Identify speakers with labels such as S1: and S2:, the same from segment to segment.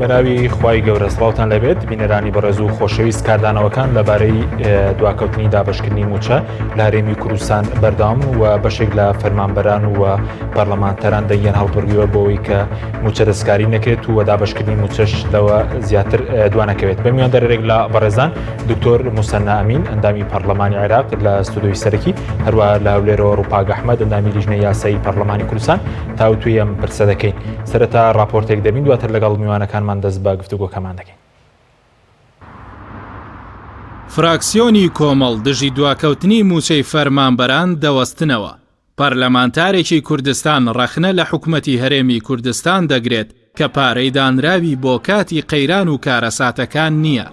S1: بەناوی خوای گەورە سڵاوتان لەبێت بینەرانی بەڕێز و خۆشەویست کاردانەوەکان لەبارەی دواکەوتنی دابشکردنی موچە لە هەرێمی کوردستان بەردەوام و بەشێک لە فەرمانبەران و پەرلەمانتەران دەنگیان هەڵبڕیوە بۆەوەی کە موچە دەستکاری نەکرێت و دابشکردنی موچەش لەوە زیاتر دوانەکەوێت بە میوان دەرێک لە بەڕێزان دکتۆر موسەننا ئەمین ئەندامی پەرلەمانی عێراق لە ستودیۆی سەرەکی هەروە لە هەولێرەوە ڕووپاک ئەحمەد ئەندامی لیژنەی یاسایی پەرلەمانی کوردستان تاوتوێی ئەم پرسە دەکەین. سەرەتا ڕاپۆرتێک دەبین دواتر لەگەڵ میوانەکانمان دەست بە گفتوگۆکەمان دەکەین.
S2: فراکسیۆنی کۆمەڵ دژی دواکەوتنی مووچەی فەرمانبەران دەوەستنەوە، پەرلەمانتارێکی کوردستان ڕەخنە لە حکومەتی هەرێمی کوردستان دەگرێت کە پارەی دانراوی بۆ کاتی قەیران و کارەساتەکان نییە.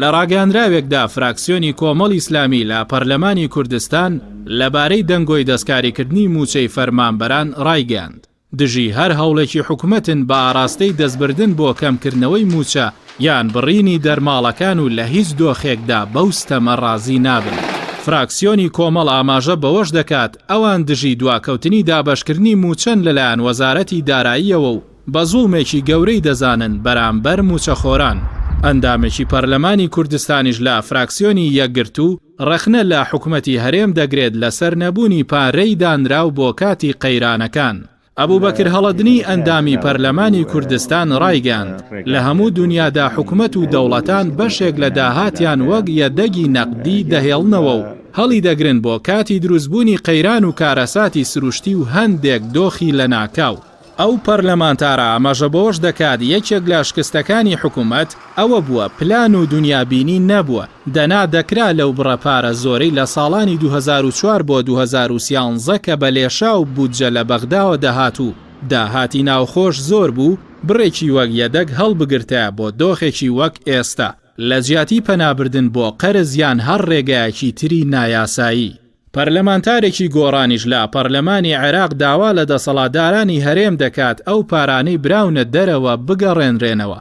S2: لە ڕاگەیاندراوێکدا فراکسیۆنی کۆمەڵی ئیسلامی لە پەرلەمانی کوردستان لەبارەی دەنگۆی دەستکاریکردنی مووچەی فەرمانبەران ڕایگەیاند، دژی هەر هەوڵێکی حکومەتن بە ئاراستەی دەستبردن بۆ کەمکردنەوەی مووچە یان بڕینی دەرماڵەکان و لە هیچ دۆخێکدا بەو ستەمە ڕازی نابن. فراکسیۆنی کۆمەڵ ئاماژە بەوەش دەکات، ئەوان دژی دواکەوتنی دابەشکردنی مووچەن لەلایەن وەزارەتی داراییەوە و بە زوڵمێکی گەورەی دەزانن بەرامبەر مووچەخۆران. ئەندامێکی پەرلەمانی کوردستانیش لە فراکسیۆنی یەکگرتوو ڕەخنە لە حکومەتی هەرێم دەگرێت لەسەر نەبوونی پارەی دانراو بۆ کاتی قەیرانەکان. ئەبوبەکر هەڵەدنی ئەندامی پەرلەمانی کوردستان ڕایگەیاند، لە هەموو دونیادا حکومەت و دەوڵەتان بەشێک لە داهاتیان وەک یەدەگی نەقدی دەهێڵنەوە و هەڵیدەگرن بۆ کاتی دروستبوونی قەیران و کارەساتی سروشتی و هەندێک دۆخی لەناکاو. ئەو پەرلەمانتارە ئاماژە بەوەش دەکات، یەکێک لە شکستەکانی حکومەت ئەوە بووە پلان و دونیابینی نەبووە، دەنا دەکرا لەو بڕە پارە زۆرەی لە ساڵانی 2004 بۆ 2013 کە بە لێشاو بودجە لە بەغداوە دەهات و داهاتی ناوخۆش زۆر بوو بڕێکی وەک یەدەگ هەڵبگرتایە بۆ دۆخێکی وەک ئێستا لە جیاتی پەنابردن بۆ قەرز یان هەر ڕێگایەکی تری نایاسایی. پەرلەمانتارێکی گۆڕانیش لە پەرلەمانی عێراق داوا لە دەسەڵاتدارانی هەرێم دەکات ئەو پارانەی براونە دەرەوە بگەڕێنرێنەوە.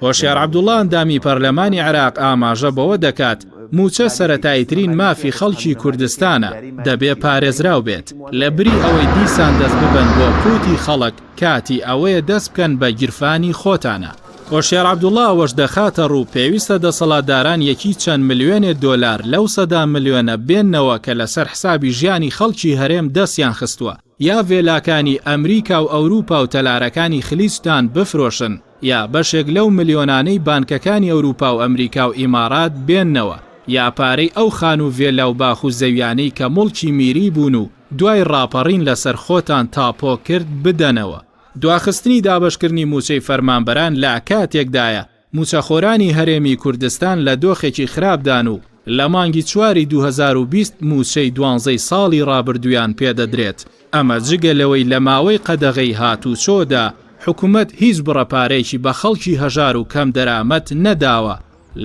S2: هۆشیار عەبدوڵا ئەندامی پەرلەمانی عێراق ئاماژە بەوە دەکات، مووچە سەرەتاییترین مافی خەڵکی کوردستانە، دەبێ پارێزراو بێت، لەبری ئەوەی دیسان دەست ببەن بۆ قوتی خەڵک، کاتی ئەوەیە دەست بکەن بە گیرفانی خۆتانە. هۆشیار عەبدوڵا ئەوەش دەخاتەڕوو، پێویستە دەسەڵاتداران یەکی چەند ملیۆنێ دۆلار لەو سەدان ملیۆنە بێننەوە کە لەسەر حسابی ژیانی خەڵکی هەرێم دەستیان خستووە، یا ڤێلاکانی ئەمریکا و ئەوروپا و تەلارەکانی خلیجتان بفرۆشن، یا بەشێک لەو ملیۆنانەی بانکەکانی ئەوروپا و ئەمریکا و ئیمارات بێننەوە، یا پارەی ئەو خانوو ڤێلا و باخ و زەویانەی کە موڵکی میری بوون و دوای ڕاپەڕین لەسەر خۆتان تاپۆ کرد بدەنەوە. دواخستنی دابەشکردنی مووچەی فەرمانبەران لە کاتێکدایە، مووچەخۆرانی هەرێمی کوردستان لە دۆخێکی خراپدان و لە مانگی چواری 2020 مووچەی دوانزەی ساڵی ڕابردوویان پێدەدرێت، ئەمە جگە لەوەی لە ماوەی قەدەغەی هاتووچۆدا حکومەت هیچ بڕە پارەیەکی بە خەڵکی هەژار و کەمدەرامەت نەداوە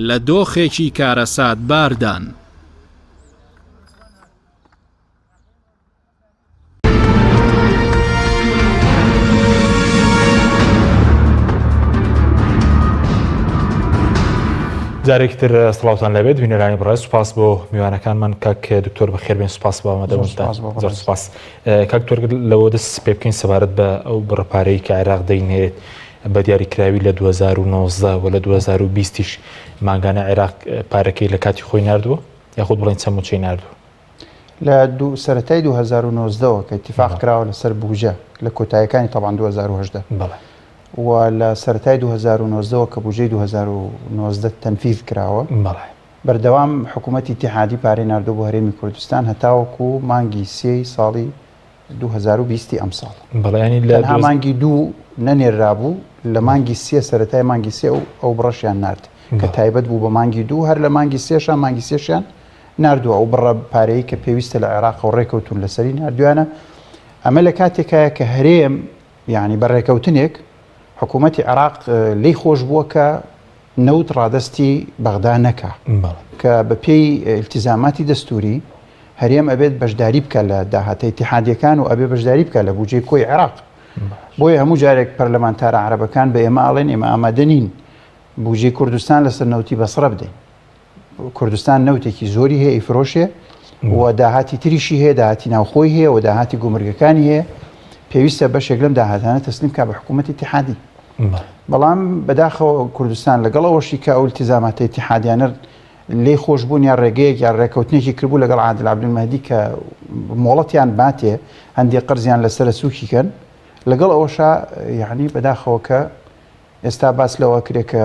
S2: لە دۆخێکی کارەساتباردان.
S1: جارێکی تر سڵاوتان لەبێت بینەرانی بەڕێز سوپاس بۆ میوانەکانمان کاک دکتۆر بەخێربێن سوپاس بۆ ئامادەبوونتان زۆر سوپاس کاک دکتۆر لەوە دەست پێ بکەین سەبارەت بە ئەو بڕە پارەی کە عێراق دەینێرێت بە دیاریکراوی لە 2019 و لە 2020یش مانگانە عێراق پارەکەی لە کاتی خۆی ناردووە یاخود بڵێن چەند مووچەی ناردووە
S3: لە دوو سەرەتای 2019 ەوە کە ئیتیفاق کراوە لەسەر بوجە لە کۆتایەکانی تەبعەن 2018 بەڵێ و لە سەرەتای 2019 ەوە کە بوجەی 2019 تەنفیذ کراوە بەڵێ بەردەوام حکوومەتی ئیتیحادی پارەی ناردووە بۆ هەرێمی کوردستان هەتاوەکو مانگی سێی ساڵی 2020 ئەمساڵ.
S1: بەڵێ یانی لە
S3: تەنها مانگی دوو نەنێررابوو لە مانگی سێ سەرەتای مانگی سێ ئەو ئەو بڕەشیان نارد کە تایبەت بوو بە مانگی دوو هەر لە مانگی سێشا مانگی سێشیان ناردووە ئەو بڕە پارەی کە پێویستە لە عێراقەوە ڕێکەوتون لەسەری ناردویانە ئەمە لە کاتێکایە کە هەرێم یعنی بە ڕێکەوتنێک حکوومەتی عێراق لێی خۆش بووە کە نەوت ڕادەستی بەغدا نەکا کە بە پێی ئیلتیزاماتی دەستووری هەرێم ئەبێت بەشداری بکە لە داهاتە ئیتیحادیەکان و ئەبێ بەشداری بکە لە بودجەی کۆی عێراق بۆیە هەموو جارێک پەرلەمانتارە عەرەبەکان بە ئێمە ئاڵێن ئێمە ئامادە نین بودجەی کوردستان لەسەر نەوتی بەسڕە بدەین کوردستان نەوتێکی زۆری هەیە ئیفرۆشێ و داهاتی تریشی هەیە داهاتی ناوخۆی هەیە و داهاتی گومرگەکانی هەیە پێویستە بەشێک لەم داهاتانە تەسلیم کا بە حکوومەتی ئیتیحادی. بەڵام بەداخەوە کوردستان لەگەڵ ئەوەشی کە ئەو التزاماتە ئیتیحادیانە لێی خۆش بوون یا ڕێگەیەک یا ڕێکەوتنێکی کردبوو لەگەڵ عادل عەبدولمەهدی کە مۆڵەتیان باتێ هەندێک قەرزیان لەسەرە سووکی کەن لەگەڵ ئەوەشا یعنی بەداخەوە کە ئێستا باس لەوە کرێ کە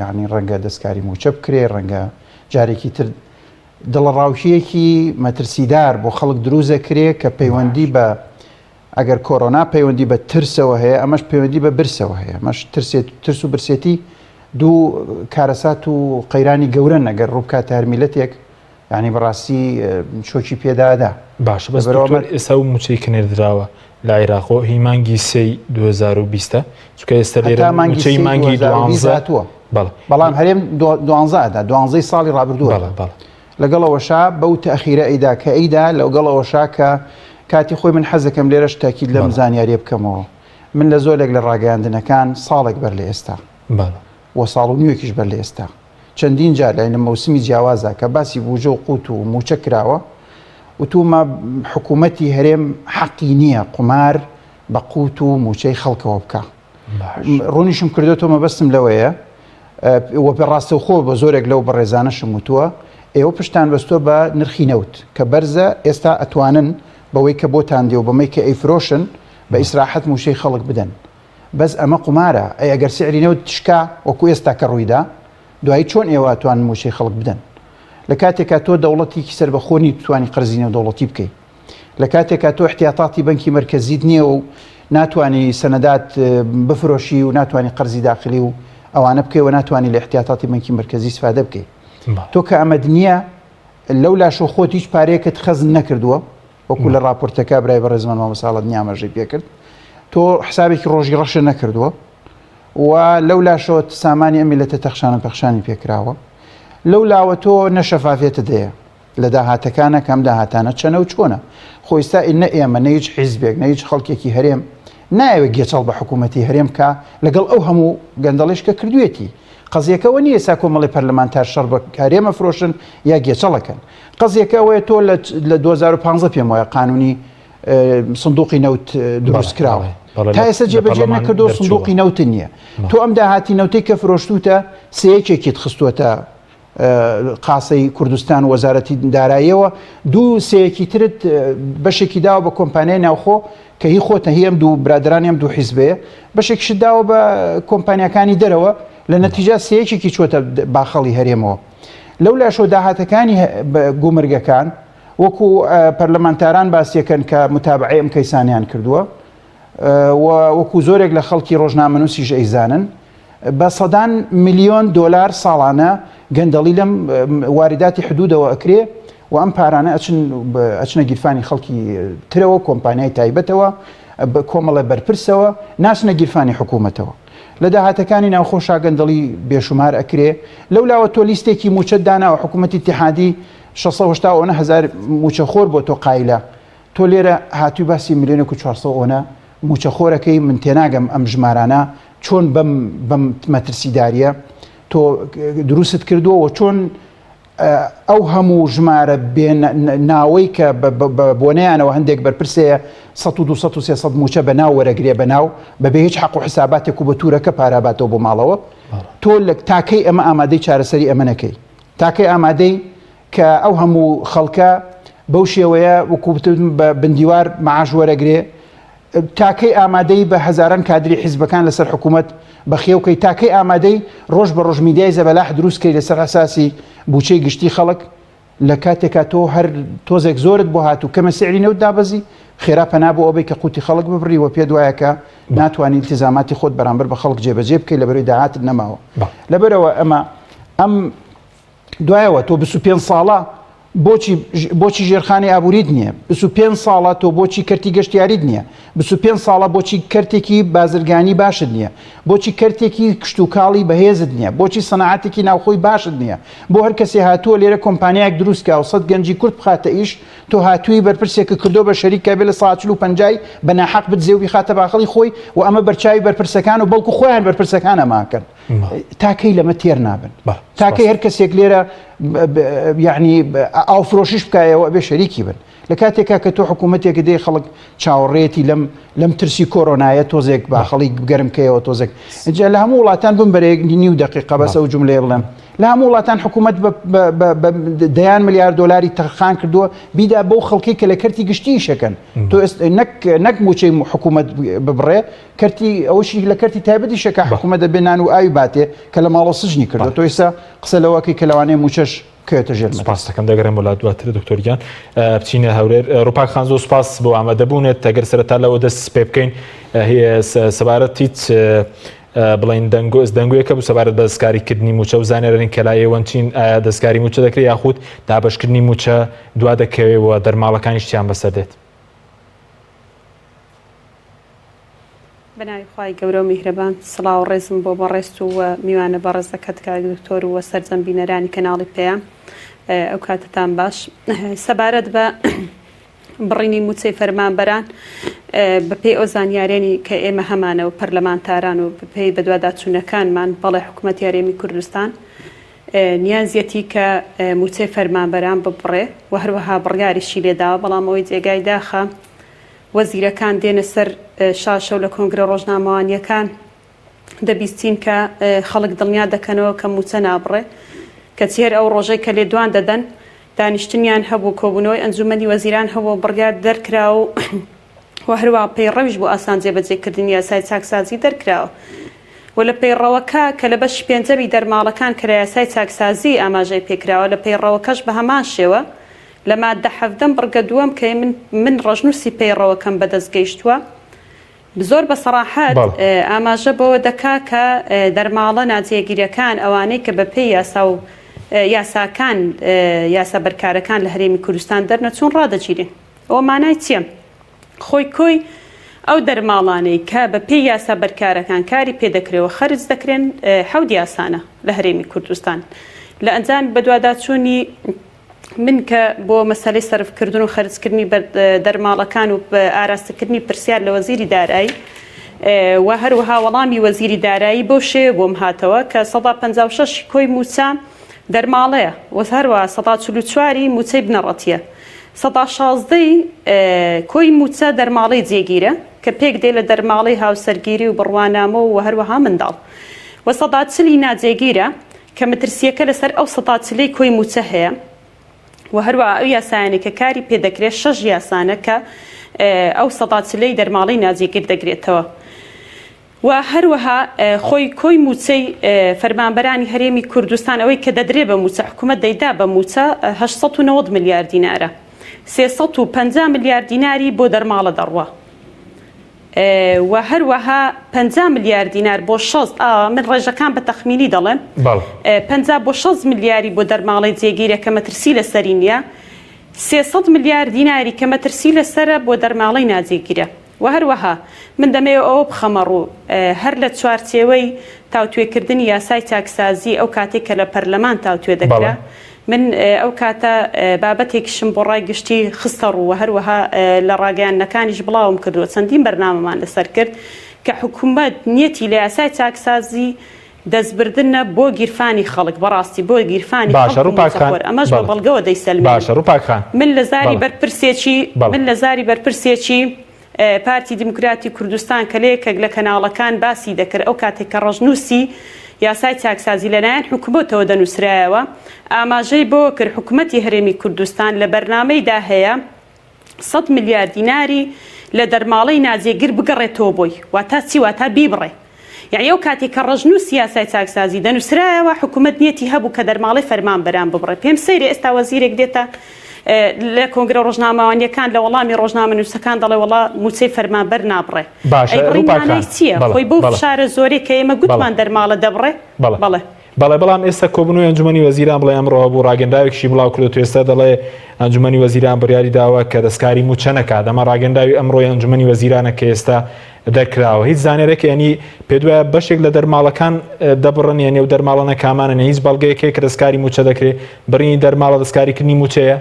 S3: یعنی ڕەنگە دەستکاری موچە بکرێ ڕەنگە جارێکی تر دڵەڕاوکییەکی مەترسیدار بۆ خەڵک دروست دەکرێ کە پەیوەندی بە ئەگەر کۆرۆنا پەیوەندی بە ترسەوە هەیە ئەمەش پەیوەندی بە برسەوە هەیە ئەمەش ترسێت ترس و برسێتی دوو کارەسات و قەیرانی گەورەن ئەگەر ڕووبکاتە هەر میلەتێک یعنی بەڕاستی چۆکی پێدادا
S1: باشە بەس دکتۆر ئێستا و موچەی کە نێردراوە لە عێراقەوە هی مانگی سێی 2020 چونکە ئێستا لێرە موچەی مانگی دوانزە
S3: هاتووە بەڵام هەرێم دوانزە ئەدا دوانزەی ساڵی ڕابردووە لەگەڵ ئەوەشا بەو تەئخیرە ئەیدا کە ئەیدا لەگەڵ ئەوەشا کە کاتی خۆی من حەزەکەم لێرەش تاکید لەم زانیاریە بکەمەوە من لە زۆرێک لە ڕاگەیاندنەکان ساڵێک بەر لە ئێستا و ساڵ و نیوێکیش بەر لە ئێستا چەندین جار لە مەوسمی جیاوازە کە باسی بوجە و قوت و موچە کراوە وتومە حکوومەتی هەرێم حەقی نییە قومار بە قوت و موچەی خەڵکەوە بکە ڕوونیشم کردوێتەوە مەبەستم لەوەیە و پێ ڕاستەوخۆ بە زۆرێک لەو بەڕێزانەشم وتووە ئێوە پشتان بەستۆ بە نرخی نەوت کە بەرزە ئێستا ئەتوانن بەوەی کە بۆتان دێ و بەمەی کە ئەیفرۆشن بە ئیسراحەت مووچەی خەڵک بدەن بەس ئەمە قومارە ئەی ئەگەر سعری نەوت شکا وەکو ئێستا کە ڕوویدا دوایی چۆن ئێوە ئەتوانن مووچەی خەڵک بدەن لە کاتێکا تۆ دەوڵەتێکی سەربەخۆ نیت بتوانی قەرزی نێودەوڵەتی بکەی لە کاتێکا تۆ احتیاطاتی بەنکی مەرکەزیت نییە و ناتوانی سەنەدات بفرۆشی و ناتوانی قەرزی داخلی و ئەوانە بکەی و ناتوانی لە احتیاطاتی بەنکی مەرکەزی استفادە بکەی تۆ کە ئەمەد نییە لەو لاشۆ خۆت هیچ پارەیەکت خەزن نەکردووە وەکو لە راپۆرتەکە برای بەڕێزمان مامۆستا عەڵادنی ئاماژەی پێکرد تۆ حسابێکی ڕۆژی ڕەشە نەکردووە و لەو لاشەوە سامانی ئەم میلەتە تەخشانە پەخشانی پێکراوە لەو لاوە تۆ نە شەفافیەتت هەیە لە داهاتەکانە کە ئەم داهاتانە چەنە و چۆنە خۆ ئیستا نە ئێمە نە هیچ حیزبێک نە هیچ خەڵکێکی هەرێم نایەوێت گێچەڵ بە حکوومەتی هەرێم بکا لەگەڵ ئەو هەموو گەندەڵیش کە کردوێتی قەزیەکە ئەوە نییە ئێستا کۆمەڵی پەرلەمانتار شەڕ بە هەرێم ئەفرۆشن یا گێچەڵەکەن قەزیەکە ئەوەیە تۆ لە 2015 پێم وایە قانونی سندوقی نەوت دروست کراوە تا ئێستا جێبەجێ نەکردو سندوقی نەوت نییە تۆ ئەم داهاتی نەوتەی کە فرۆشتوتە سێیەکێکیت خستووەتە قاسەی کوردستان و وەزارەتی داراییەوە دوو سێیەکی ترت بەشێکی داوە بە کۆمپانیای ناوخۆ کە هی خۆتە هی ئەم دوو برادرانی ئەم دوو حیزبەیە بەشێکیشت داوە بە کۆمپانیاکانی دەرەوە لە نەتیجا سێیەکێکی چۆتە باخەڵی هەرێمەوە لەو لاشەوە داهاتەکانی گومرگەکان وەکو پەرلەمانتاران باسیەکەن کە متابعەی ئەم کەیسانیان کردووە و وەکو زۆرێک لە خەڵکی ڕۆژنامەنووسیش ئەیزانن بە سەدان ملیۆن دۆلار ساڵانە گەندەڵی لەم وارداتی حدودەوە ئەکرێ و ئەم پارانە ئەچن ئەچنە گیرفانی خەڵکی ترەوە کۆمپانیای تایبەتەوە بە کۆمەڵە بەرپرسەوە ناچنە گیرفانی حکوومەتەوە لە داهاتەکانی ناوخۆشا گەندەڵی بێشومار ئەکرێ لەو لاوە تۆ لیستێکی مووچەت داناوە حکوومەتی ئیتیحادی 680 هەزار مووچەخۆر بۆ تۆ قایلە تۆ لێرە هاتووی باسی ملیۆنێک و 400 ئۆنە مووچەخۆرەکەی من تێناگەم ئەم ژمارانە چۆن بەم بەم مەترسیداریە تۆ دروستت کردووە و چۆن ئەو هەموو ژمارە بێ ناوەی کە بە بۆنەیانەوە هەندێک بەرپرسەیە 100 و 200 و 300 موچە بە ناو وەرەگرێ بە ناو بەبێ هیچ حەق و حساباتێک و بە تورەکە پاراباتەوە بۆ ماڵەوە تۆ لە تاکەی ئەمە ئامادەی چارەسەری ئەمە نەکەی تاکەی ئامادەی کە ئەو هەموو خەڵکە بەو شێوەیە وەکو بە بندیوار معاش وەرەگرێ تا کەی ئامادەی بە هەزاران کادری حیزبەکان لەسەر حکوومەت بەخێو کەی؟ تا کەی ئامادەی ڕۆژ بە ڕۆژ میدیای زەبەلاح دروست کەی لەسەر ئەساسی بووچەی گشتی خەڵک لە کاتێکا تۆ هەر تۆزێک زۆرت بۆ هات و کەمە سعری نەوت دابەزی خێرا پەنا بۆ ئەوەی کە قوتی خەڵک ببڕی و پێت وایە کە ناتوانانی التزاماتی خۆت بەرامبەر بە خەڵک جێبەجێ بکەی لەبەرەوەی داهاتت نەماوە لەبەرەوە ئەمە ئەم دوایەوە تۆ 25 ساڵە بۆچی بۆچی ژێرخانی ئابووریت نییە 25 ساڵە تۆ بۆچی کەرتی گەشتیاریت نییە 25 ساڵە بۆچی کەرتێکی بازرگانی باشت نییە بۆچی کەرتێکی کشتوکاڵی بەهێزت نییە بۆچی سەنعاتێکی ناوخۆی باشت نییە بۆ هەر کەسێ هاتووە لێرە کۆمپانیایەک دروست کا و سەد گەنجی کورد بخاتە ئیش تۆ هاتووی بەرپرسێکە کردۆ بە شەریک کە بێ لە سا چل و پەنجای بە ناحەق بدزێ و بیخاتە باخەڵی خۆی و ئەمە بەرچاوی بەرپرسەکان و بەڵکو خۆیان بەرپرسەکان ئەمە ئەکەن. تاکەی لەمە تێر نابن تاکەی هەر کەسێک لێرە یعنی ئاوفرۆشیش بکایەوە ئەبێ شەریکی بن لە کاتێکا کە تۆ حکوومەتێکە دێ خەڵک چاوەڕێتی لەم لەم ترسی کۆرۆنایە تۆزێک باخەڵی گەرم کەیەوە تۆزێک اینجا لە هەموو وڵاتان بم بەرێک نیو دقیقە بەسە و جملەیە بڵێم لە هەموو وڵاتان حکوومەت بە دەیان ملیار دۆلاری تەرخان کردووە بیدا بەو خەڵکی کە لە کەرتی گشتی شەکەن تۆ نەک نەک موچەی حکوومەت ببڕێ کەرتی ئەوەشی لە کەرتی تایبەتی شەکە حکوومەت دەبێ نان و ئاوی باتێ کە لە ماڵۆ سجنی کردو تۆ ئێستا قسە لەوەکەی کە لەوانەیە موچەش بکەوێتە ژێر مەترسی.
S1: سپاس دەکەم دەگەڕێم بۆ لات دواتر دکتۆر گیان بچینە هەولێر ڕوپاک خان زۆر سپاس بۆ ئامادەبوونت ئەگەر سەرەتا لەوە دەست پێ بکەین سەبارەت هیچ بڵین دەنگۆ دەنگۆیەکە بوو سەبارەت بە دەستکاریکردنی موچە و زانیارن کە لای ئێوەن چین ئایا دەستکاری موچە دەکرێت یاخود دابەشکردنی موچە دوا دەکەوێ و دەرماڵەکانیش چیان بەسەر دێت؟
S4: بەناوی خوای گەورەو میهرەبان سڵاو ڕێزم بۆ بەڕێزت و وە میوانە بەڕێزەکەت کاک دکتۆر و وە سەرجەم بینەرانی کەناڵی پەیام ئەو کاتەتان باش سەبارەت بە بڕینی موچەی فەرمانبەران بەپێی ئەو زانیارێنی کە ئێمە هەمانە و پەرلەمانتاران و بەپێی بەدواداچوونەکانمان بەڵێ حکوومەتی هەرێمی کوردستان نیازیەتی کە موچەی فەرمانبەران ببڕێ و هەروەها بڕیاریشی لێداوە بەڵام ئەوەی جێگای داخە وەزیرەکان دێنە سەر شاشە و لە کۆنگرە ڕۆژنامەوانییەکان دەبیستین کە خەڵک دڵنیا دەکەنەوە کە مووچە نابڕێ، کەچی هەر ئەو ڕۆژەی کە لێدوان دەدەن دانیشتنیان هەبوو، کۆبوونەوەی ئەنجوومەنی وەزیران هەبوو و بڕیار دەرکرا و و هەروەها پەیڕەویش بۆ ئاسان جێبەجێکردنی یاسای چاکسازی دەرکراوە و لە پەیڕەوەکە کە لە بەشی پێنجەمی دەرماڵەکان کە لە یاسای چاکسازی ئاماژەی پێکراوە لە پەیڕەوەکەش بە هەمان شێوە لە ماددە حەڤدەم بڕگە دووەم کە من من ڕەشنووسی پەیڕەوەکەم بەدەست گەیشتووە زۆر بە سەڕاحەت ئاماژە بەوە دەکا کە دەرماڵە ناجێگیرەکان ئەوانەی کە بە پێی یاسا و یاساکان یاسا بەرکارەکان لە هەرێمی کوردستان دەرنەچوون ڕادەگیرێن. ئەوە مانای چییە؟ خۆی کۆی ئەو دەرماڵانەی کە بە پێی یاسا بەرکارەکان کاری پێ دەکرێ و خەرج دەکرێن حەوت یاسانە لە هەرێمی کوردستان. لە ئەنجامی بەدواداچوونی من کە بۆ مەسەلەی سەرفکردن و خەرجکردنی دەرماڵەکان و ئاراستەکردنی پرسیار لە وەزیری دارایی و هەروەها وەڵامی وەزیری دارایی بەو شێوەیە بۆم هاتەوە کە 56% کۆی مووچە دەرماڵەیە و هەروەها 44% ی مووچەی بنەڕەتییە 16% ی کۆی مووچە دەرماڵەی جێگیرە کە پێک دێ لە دەرماڵەی هاوسەرگیری و بڕوانامە و هەروەها منداڵ و 40% ی ناجێگیرە کە مەترسییەکە لەسەر ئەو سەتا چلەی کۆی مووچە هەیە و هەروەها ئەو یاسایانەی کە کاری پێ دەکرێت شەش یاسانە کە ئەو سەتا چلەی دەرماڵەی ناجێگیر دەگرێتەوە و هەروەها خۆی کۆی مووچەی فەرمانبەرانی هەرێمی کوردستان ئەوەی کە دەدرێ بە مووچە حکوومەت دەیدا بە مووچە 890 ملیار دینارە 350 ملیار دیناری بۆ دەرماڵە دەڕوا. و هەروەها 50 ملیار دینار بۆ 60 ئا من ڕێژەکان بە تەخمینی دەڵێم 50 بۆ 60 ملیاری بۆ دەرماڵەی جێگیرە کە مەترسی لەسەری نییە 300 ملیار دیناری کە مەترسی لەسەرە بۆ دەرماڵەی ناجێگیرە و هەروەها من دەمەوێت ئەوە بخەمە ڕوو هەر لە چوارچێوەی تاوتوێکردنی یاسای چاکسازی ئەو کاتێک کە لە پەرلەمان تاوتوێ دەکرا من ئەو کاتە بابەتێکیشم بۆ ڕای گشتی خستە ڕوو و هەروەها لە ڕاگەیاندنەکانیش بڵاوم کردووە، چەندین بەرنامەمان لەسەر کرد کە حکومەت نیەتی لە یاسای چاکسازی دەستبردنە بۆ گیرفانی خەڵک، بەڕاستی بۆ گیرفانی
S1: باشە
S4: خەڵک و
S1: ڕوپاک خان
S4: مووچەخۆر، ئەمەش بە
S1: بەڵێ
S4: بەڵگەوە دەیسەلمێنم.
S1: باشە ڕوپاک خان
S4: من لە زاری
S1: بەڵێ
S4: بەرپرسێکی
S1: بەڵێ.
S4: من لە زاری بەرپرسێکی پارتی دیموکراتی کوردستان کە لە یەکێک لە کەناڵەکان باسی دەکرد ئەو کاتێک کە ڕەشنووسی یاسای چاکسازی لەلایەن حکومەتەوە دەنووسرایەوە ئاماژەی بەوە کرد حکومەتی هەرێمی کوردستان لە بەرنامەیدا هەیە سەد ملیار دیناری لە دەرماڵەی ناجێگر بگەڕێتەوە بۆی واتا چی واتا بیبڕێ یەعنی ئەو کاتێک کە ڕەشنووسی یاسای چاکسازی دەنووسرایەوە حکوومەت نیەتی هەبوو کە دەرماڵەی فەرمانبەران ببڕێ. پێم سەیرە ئێستا وەزیرێک دێتە لە کۆنگرە ڕۆژنامەوانییەکان لە وەڵامی ڕۆژنامەنووسەکان دەڵێ وەڵا مووچەی فەرمانبەر نابڕێ.
S1: باشە
S4: ئەی بڕین
S1: ڕووپاک
S4: مانای
S1: خان
S4: چییە؟
S1: بەڵێ
S4: خۆی بەو
S1: بەڵێ
S4: فشارە زۆرەی کە ئێمە
S1: بەڵێ
S4: گوتمان دەرماڵە دەبڕێ؟
S1: بەڵێ.
S4: بەڵێ.
S1: بەڵێ بەڵام ئێستا کۆبوونەوەی ئەنجومەنی وەزیران بڵێ ئەمڕۆ هەبوو ڕاگەندراوێکیشی بڵاو کردۆتەوە ئێستا دەڵێ ئەنجومەنی وەزیران بڕیاری داوە کە دەستکاری مووچە نەکات ئەمە ڕاگەندراوی ئەمڕۆی ئەنجومەنی وەزیرانە کە ئێستا دەرکراوە هیچ زانیارێک یعنی پێت وایە بەشێک لە دەرماڵەکان دەبڕن یعنی ئەو دەرماڵانە کامانن هیچ بەڵگەیەک هەیە کە دەستکاری مووچە دەکرێت بڕینی دەرماڵە دەستکاریکردنی مووچەیە؟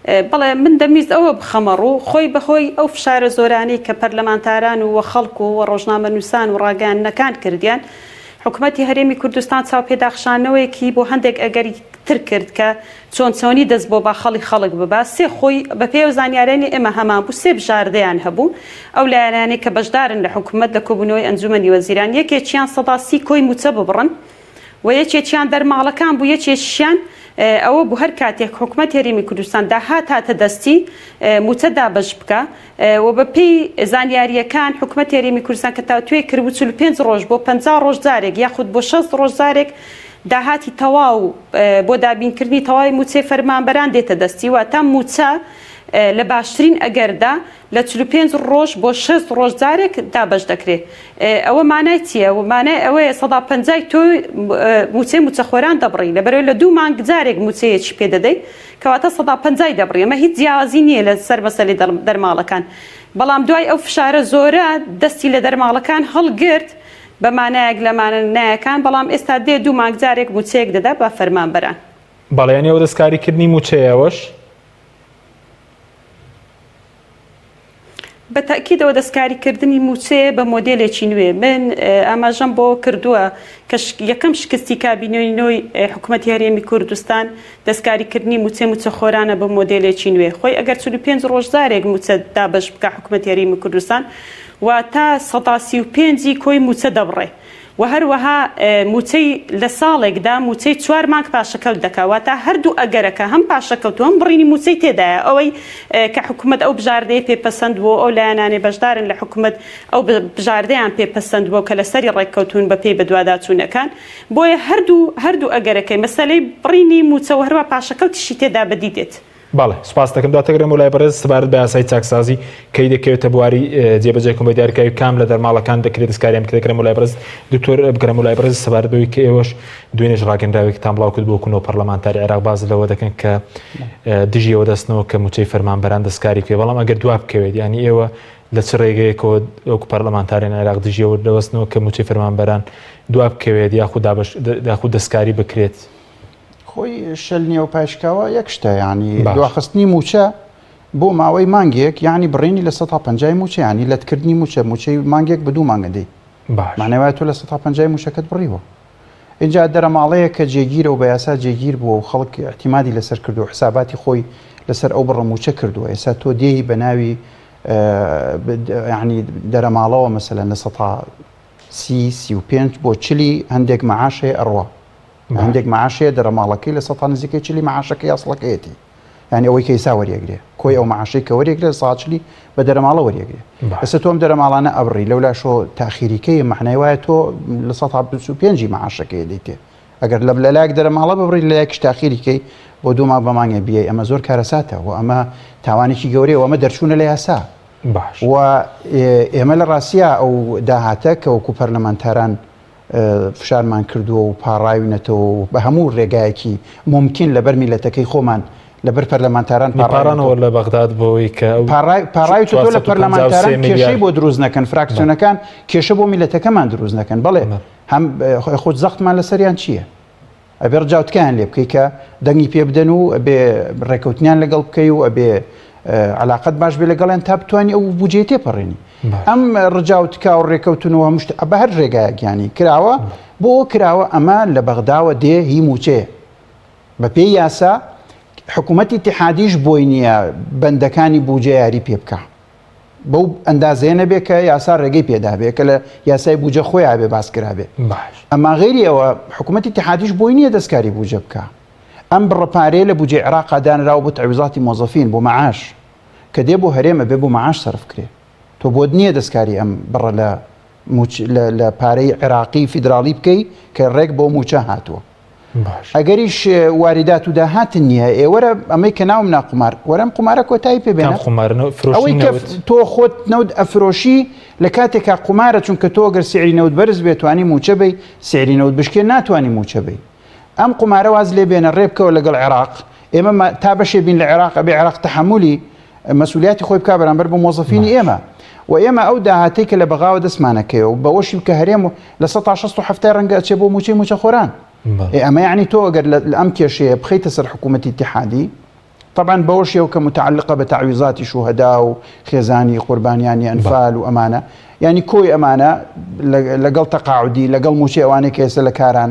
S4: بەڵێ من دەمویست ئەوە بخەمە ڕوو، خۆی بە هۆی ئەو فشارە زۆرانەی کە پەرلەمانتاران و و خەڵک و و ڕۆژنامەنووسان و ڕاگەیاندنەکان کردیان، حکومەتی هەرێمی کوردستان چاوپێداخشانەوەیەکی بۆ هەندێک ئەگەری تر کرد کە چۆن چۆنی دەست بۆ باخەڵی خەڵک ببا، سێ خۆی بە پێی ئەو زانیارانەی ئێمە هەمان بوو سێ بژاردەیان هەبوو ئەو لایەنانەی کە بەشدارن لە حکومەت لە کۆبوونەوەی ئەنجومەنی وەزیران یەکێکیان 30% کۆی مووچە ببڕن، و یەکێکیان دەرماڵەکان بوو یەکێکیشیان ئەوە بوو هەر کاتێک حکومەت هەرێمی کوردستان داهات هاتە دەستی مووچە دابەش بکا و بە پێی زانیارییەکان حکومەت هەرێمی کوردستان کە تاوتوێ کردبوو 45 ڕۆژ بۆ 50 ڕۆژ جارێک یاخود بۆ 60 ڕۆژ جارێک داهاتی تەواو بۆ دابینکردنی تەواوی مووچەی فەرمانبەران دێتە دەستی واتە مووچە لە باشترین ئەگەردا لە 45 ڕۆژ بۆ 60 ڕۆژ جارێک دابەش دەکرێت. ئەوە مانای چییە؟ مانای ئەوەیە سەدا پەنجای تۆ مووچەی مووچەخۆران دەبڕی، لەبەرئەوەی لە دوو مانگ جارێک مووچەیەکی پێ دەدەی، کەواتە سەدا پەنجای دەبڕی. ئەمە هیچ جیاوازی نییە لەسەر مەسەلەی دەرماڵەکان. بەڵام دوای ئەو فشارە زۆرە دەستی لە دەرماڵەکان هەڵگرت بە مانایەک لە مانایەکان، بەڵام ئێستا دێ دوو مانگ جارێک مووچەیەک دەدا بە فەرمانبەران.
S1: بەڵێ یانی ئەوە دەستکاریکردنی مووچەیە ئەوەش؟
S4: بە تەئکیدەوە دەستکاری کردنی مووچەیە بە مۆدێلێکی نوێ. من ئاماژەم بەوە کردووە کە یەکەم شکستی کابینەی نۆی حکومەتی هەرێمی کوردستان دەستکاری کردنی مووچەی مووچەخۆرانە بە مۆدێلێکی نوێ. خۆی ئەگەر 45 ڕۆژ جارێک مووچە دابەش بکا حکومەتی هەرێمی کوردستان واتە 35% ی کۆی مووچە دەبڕێ. و هەروەها مووچەی لە ساڵێکدا مووچەی چوار مانگ پاشەکەوت دەکات، واتە هەردوو ئەگەرەکە هەم پاشەکەوت و هەم بڕینی مووچەی تێدایە، ئەوەی کە حکومەت ئەو بژاردەیە پێ پەسەند بووە و ئەو لایەنانەی بەشدارن لە حکومەت ئەو بژاردەیان پێ پەسەند بووە کە لەسەری ڕێککەوتوون بەپێی بەدواداچوونەکان، بۆیە هەردوو هەردوو ئەگەرەکەی مەسەلەی بڕینی مووچە و هەروەها پاشەکەوتیشی تێدا بەدی دێت.
S1: بەڵێ سوپاست دەکەم دواتر گەڕێمەوە لای بەڕێز سەبارەت بە یاسای چاکسازی کەی دەکەوێتە بواری جێبەجێکردن بە دیاریکراوی کام لە دەرماڵەکان دەکرێت دەستکاریان بکرێت گەڕێمەوە لای بەڕێز دکتۆر بگەڕێمەوە لای بەڕێز سەبارەت بەوەی کە ئێوەش دوێنێش ڕاگەندراوێکتان بڵاو کرد بۆ کونەوە پەرلەمانتاری عێراق باز لەوە دەکەن کە دژی ئەوە دەستنەوە کە موچەی فەرمانبەران دەستکاری بکرێت بەڵام ئەگەر دوا بکەوێت یانی ئێوە لە چ ڕێگەیەکەوە وەکو پەرلەمانتارێن عێراق دژی ئەوە دەوەستنەوە کە موچەی فەرمانبەران دوا بکەوێت یاخود دابەش یاخود دەستکاری بکرێت؟
S3: خۆی شەل نیە و پایشکاوە یەک شتە یانی دواخستنی مووچە بۆ ماوەی مانگێک یانی بڕینی لە سەتا پەنجای مووچە یانی لەتکردنی مووچە مووچەی مانگێک بە دوو مانگە دەی مانای وایە تۆ لە سەتا پەنجای مووچەکەت بڕیوە اینجا دەرەماڵەیە کە جێگیرە و بە یاسا جێگیر بووە و خەڵک اعتیمادی لەسەر کردو حساباتی خۆی لەسەر ئەو بڕە مووچە کردووە ئێستا تۆ دێی بە ناوی ینی دەرەماڵەوە مەسەلەن لە سەتا سی 35 بۆ چلی هەندێک معاش هەیە ئەڕوا هەندێک معاش هەیە دەرەماڵەکەی لە سەتا نزیکەی چلی معاشەکەی ئەسڵەکەیەتی یعنی ئەوەی کە ئیسا وەریەگرێ کۆی ئەو معاشەی کە وەریەگرێ لە سەتا چلی بە دەرەماڵە وەریەگرێ ئێستا تۆ ئەم دەرەماڵانە ئەبڕی لەو لاشۆ تاخیریکەی معنای وایە تۆ لە سەتا 25 معاشەکەی دەیتێ ئەگەر لە لەلایەک دەرەماڵە ببڕی لەلایەکیش تاخیریکەی بۆ دوو مانگ بە مانگێ بیەی ئەمە زۆر کارەساتە و ئەمە تاوانێکی گەورەیە و ئەمە دەرچوونە لە یاسا
S1: باش
S3: و ئێمە لە ڕاستیا ئەو داهاتە کە وەکو پەرلەمانتاران فشارمان کردووە و پاڕاوینەتەوە و بە هەموو ڕێگایەکی مومکین لەبەر میللەتەکەی خۆمان لەبەر پەرلەمانتاران
S1: پاڕانەوە لە بەغداد بۆی کە
S3: پاڕاویتەوە لە پەرلەمانتاران کێشەی بۆ دروست نەکەن فراکسیۆنەکان کێشە بۆ میللەتەکەمان دروست نەکەن بەڵێ هەم خۆ زەختمان لەسەریان چییە؟ ئەبێ ڕجاو تکایان لێ بکەی کە دەنگی پێ بدەن و ئەبێ ڕێکەوتنیان لەگەڵ بکەی و ئەبێ علاقەت باش بێ لەگەڵیان تا بتانی ئەو بودجەیە تێپەڕێنی ئەم ڕجاو تکا و ڕێکەوتن و هەموو شت بە هەر ڕێگایەک یانی کراوە بۆ ئەوە کراوە ئەمە لە بەغداوە دێ هی موچەیە بە پێی یاسا حکوومەتی ئیتیحادیش بۆی نییە بەندەکانی بودجە یاری پێ بکە بەو ئەندازەیە نەبێ کە یاسا ڕێگەی پێدابێ کە لە یاسای بودجە خۆیان بێ باس کرابێ ئەما غەیری ئەوە حکوومەتی ئیتیحادیش بۆی نییە دەستکاری بودجە بکە ئەم بڕە پارەیە لە بودجەی عێراقا دانراوە بۆ تعویزاتی مۆزەفین بۆ مەعاش کە دێ بۆ هەرێم ئەبێ بۆ مەعاش سەرف کرێ تۆ بۆت نییە دەستکاری ئەم بڕە لە لە پارەی عێراقی فیدراڵی بکەی کە ڕێک بۆ موچە هاتووە ئەگەریش واریدات و داهات نییە ئێوەرە ئەمەی کە ناوم ناقومار وەرەم قومارە کۆتایی پێ بێنە ئەوەی کە تۆ خۆت نەوت ئەفرۆشی لە کاتێکا قومارە چونکە تۆ گەر سعری نەوت بەرز بێت توانی موچە بی سعری نەوت بشکێ ناتوانانی موچە بی ئەم قومارە واز لێ بێنە ڕێ بکەوە لەگەڵ عێراق ئێمە تا بەشێ بین لە عێراق ئەبێ عێراق تەحەمولی مەسولیاتی خۆی بکا بەرامبەر بە مۆزەفینی ئێمە و ئێمە ئەو داهاتەی کە لە بەغاوە دەستمانەکەیەوە و بەوەشی کە هەرێم 60% ڕەنگە ئەچێ بۆ موچەی موچەخۆران ئەمە یعنی تۆ ئەگەر لە ئەم کێشەیە بخەیتە سەر حکوومەتی ئیتیحادی. تەبعەن بەوەشیەوە کە متعلقە بە تەعویزاتی شوهەدا و خێزانی قوربانیانی ئەنفال و ئەمانە یانی کۆی ئەمانە لەگەڵ تەقاعودی لەگەڵ موچەی ئەوانەی کە ئێستا لە کاران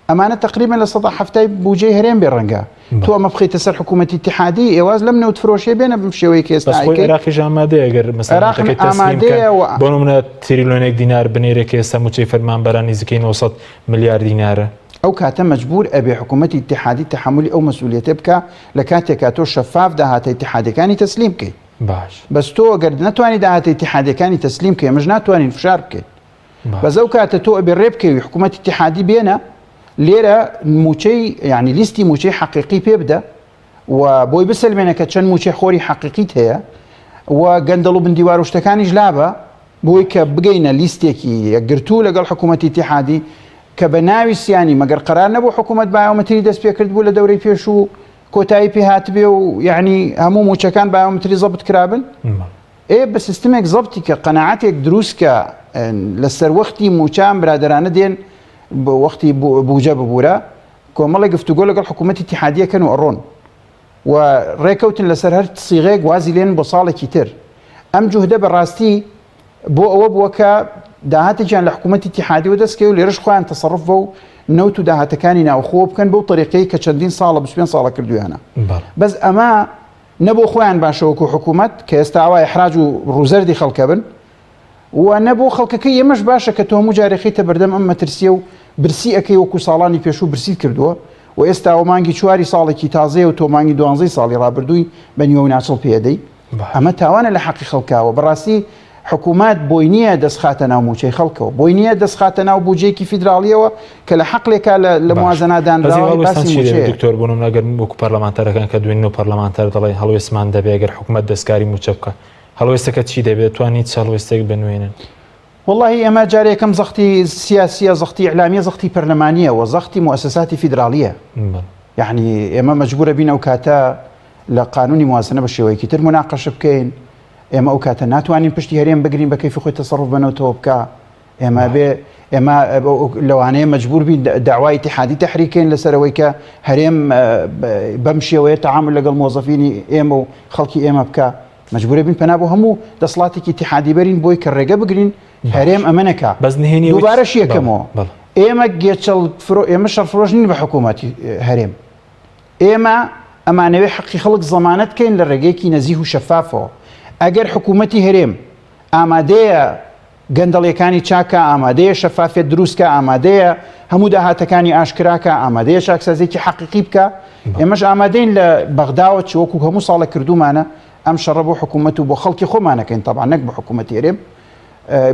S3: ئەمانە تقریبا لە سەدا حەفتای بوجەی هەرێم بێ ڕەنگە تۆ ئەمە بخەیتە سەر حکوومەتی اتحادی ئێواز لەم نەوت فرۆشێ بێنە بەم شێوەیە کە ئێستا
S1: بەس خۆی عێراقیش ئامادەیە گەر مەسەلەن
S3: عێراق
S1: نەوتەکەی تەسلیم بکەن
S3: ئامادەیە و
S1: بۆ نمونە تریلیۆنێک دینار بنێرێ کە ئێستا موچەی فەرمانبەران نزیکەی 900 ملیار دینارە.
S3: ئەو کاتە مەجبور ئەبێ حکوومەتی ئیتیحادی تەحەمولی ئەو مەسئولیەتە بکا لە کاتێکا تۆ شەفاف داهاتە ئیتیحادیەکانی تەسلیم بکەی.
S1: باش.
S3: بەس تۆ گەر نەتوانی داهاتە ئیتیحادیەکانی تەسلیم بکەی ئێمەش ناتوانین فشار بکەین. بەس ئەو کاتە تۆ ئەبێ ڕێ بکەوی حکوومەتی ئیتیحادی بێنە لێرە مووچەی یانی لیستی مووچەی حەقیقی پێ بدە و بۆی بسەلمێنە کە چەند مووچەی خۆری حەقیقیت هەیە و گەندەڵ و بندیوار و شتەکانیش لابە بۆی کە بگەینە لیستێکی یەکگرتوو لەگەڵ حکوومەتی ئیتیحادی کە بە ناوی سیانی مەگەر قەرار نەبوو حکوومەت بایۆمەتری دەست پێ کردبوو لە دەورەی پێشوو کۆتایی پێ هاتبێ و یعنی هەموو مووچەکان بایۆمەتری زەبت کرابن ئێ بە سیستمێک زەبتی کە قەناعەتێک دروست کە لە سەروەختی مووچە ئەم برادەرانە دێن بۆ وەختی بوجە ببوورە کۆمەڵێک گفتوگۆ لەگەڵ حکوومەتی ئیتیحادیەکەن و ئەڕۆن و ڕێکەوتن لەسەر هەر سیغەیەک وازی لێن بۆ ساڵێکی تر. ئەم جوهدە بە ڕاستی بۆ ئەوە بووە کە داهاتێکیان لە حکوومەتی ئیتیحادیەوە دەست کەوێ و لێرەش خۆیان تەسەڕوف بەو نەوت و داهاتەکانی ناوخۆوە بکەن بەو تەریقەی کە چەندین ساڵە 25 ساڵە کردوویانە. بەس ئەمە نە بۆ خۆیان باشە وەکوو حکوومەت کە ئێستا ئاوا ئیحراج و ڕووزەردی خەڵکە بن و نە بۆ خەڵکەکەی ئێمەش باشە کە تۆ هەموو جارێ خەیتە بەردەم ئەم مەترسیە و برسی ئەکەی وەکو ساڵانی پێشوو برسیت کردووە و ئێستاوە مانگی چواری ساڵێکی تازەیە و تۆ مانگی دوانزەی ساڵی ڕابردووی بە نیوە و ناچڵ پێ ئەدەی ئەمە تاوانە لە حەقی خەڵکاوە بەڕاستی حکوومەت بۆی نییە دەست خاتە ناو مووچەی خەڵکەوە بۆی نییە دەست خاتە ناو بودجەیەکی فیدراڵیەوە کە لە حەقلێکا لە موازنە دانراوە باسی مووچەیە.
S1: دکتۆر بۆ نمونە گەر وەکو پەرلەمانتارەکان کە دوێنێ و پەرلەمانتار دەڵێن هەڵوێستمان دەبێ گەر حکوومەت دەستکاری مووچە بکا هەڵوێستەکە چی دەبێت؟ توانی چ هەڵوێستێک بنوێنن؟
S3: وەڵاهی ئێمە جارێ یەکەم زەختی سیاسیە، زەختی ئیعلامیە، زەختی پەرلەمانیە و زەختی موئەسەساتی فیدراڵیە. یەعنی ئێمە مەجبورە بین ئەو کاتە لە قانونی موازنە بە شێوەیەکی تر موناقەشە بکەین. ئێمە ئەو کاتە ناتوانین پشتی هەرێم بگرین بە کەیفی خۆی تەسەڕوف بە نەوتەوە بکا. ئێمە بێ ئێمە لەوانەیە مەجبور بین داوای ئیتیحادی تەحریکەین لەسەر ئەوەی کە هەرێم بەم شێوەیە تەعامل لەگەڵ مۆزەفینی ئێمە و خەڵکی ئێمە بکا. مەجبورە بین پەنا بۆ هەموو دەسڵاتێکی ئیتیحادی بەرین بۆی کە ڕێگە بگرین هەرێم ئەمە نەکا.
S1: بەس نهێنی ئەوەی
S3: دووبارەش یەکەمەوە ئێمە گێچەڵ فرۆ ئێمە شەڕفرۆش نین بە حکوومەتی هەرێم. ئێمە ئەمانەوێ حەقی خەڵک زەمانەت کەین لە ڕێگەیەکی نەزیه و شەفافەوە. ئەگەر حکوومەتی هەرێم ئامادەیە گەندەڵیەکانی چاککا، ئامادەیە شەفافیەت دروستکا، ئامادەیە هەموو داهاتەکانی ئاشکراکا، ئامادەیە چاکسازیەکی حەقیقی بکا، ئێمەش ئامادەین لە بەغداوە چ وەکو هەموو ساڵێک کردوومانە ئەم شەڕە بۆ حکوومەت و بۆ خەڵکی خۆمانەکەین تەبعەن نەک بۆ حکوومەتی هەرێم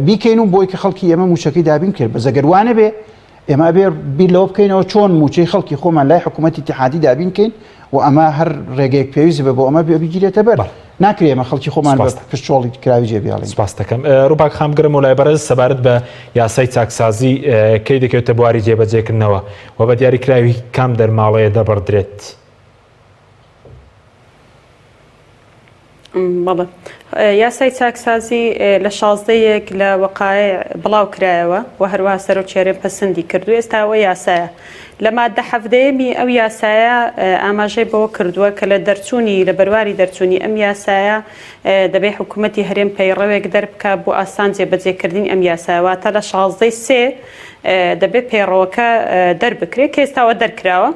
S3: بیکەین و بۆی کە خەڵکی ئێمە مووچەکەی دابین کرد بەس ئەگەر وا نەبێ ئێمە ئەبێ بیر لەوە بکەینەوە چۆن مووچەی خەڵکی خۆمان لای حکوومەتی ئیتیحادی دابین کەین و ئەمە هەر ڕێگەیەک پێویست بێ بۆ ئەمە بێ بگیرێتە بەر. ناکرێ ئێمە خەڵکی خۆمان بە پشت چۆڵی کراوی جێ بێڵین.
S1: سپاست دەکەم. ڕووپاک خان بگەرمەوە لای بەڕێز سەبارەت بە یاسای چاکسازی کەی دەکەوێتە بواری جێبەجێکردنەوە و بە دیاریکراوی کام دەرماڵەیە دەبڕدرێت؟
S4: بەڵێ یاسای چاکسازی لە 16 یەک لە وەقایع بڵاو کرایەوە و هەروەها سەرۆکی هەرێم پەسندی کرد و ئێستا ئەوە یاسایە لە مادە حەڤدەیەمی ئەو یاسایە ئاماژەی بەوە کردووە کە لە دەرچوونی لە بەرواری دەرچوونی ئەم یاسایە دەبێ حکوومەتی هەرێم پەیڕەوێک دەربکا بۆ ئاسان جێبەجێکردنی ئەم یاسایە واتە لە شازدەی سێ دەبێ پەیڕەوەکە دەربکرێت کە ئێستاوە دەرکراوە.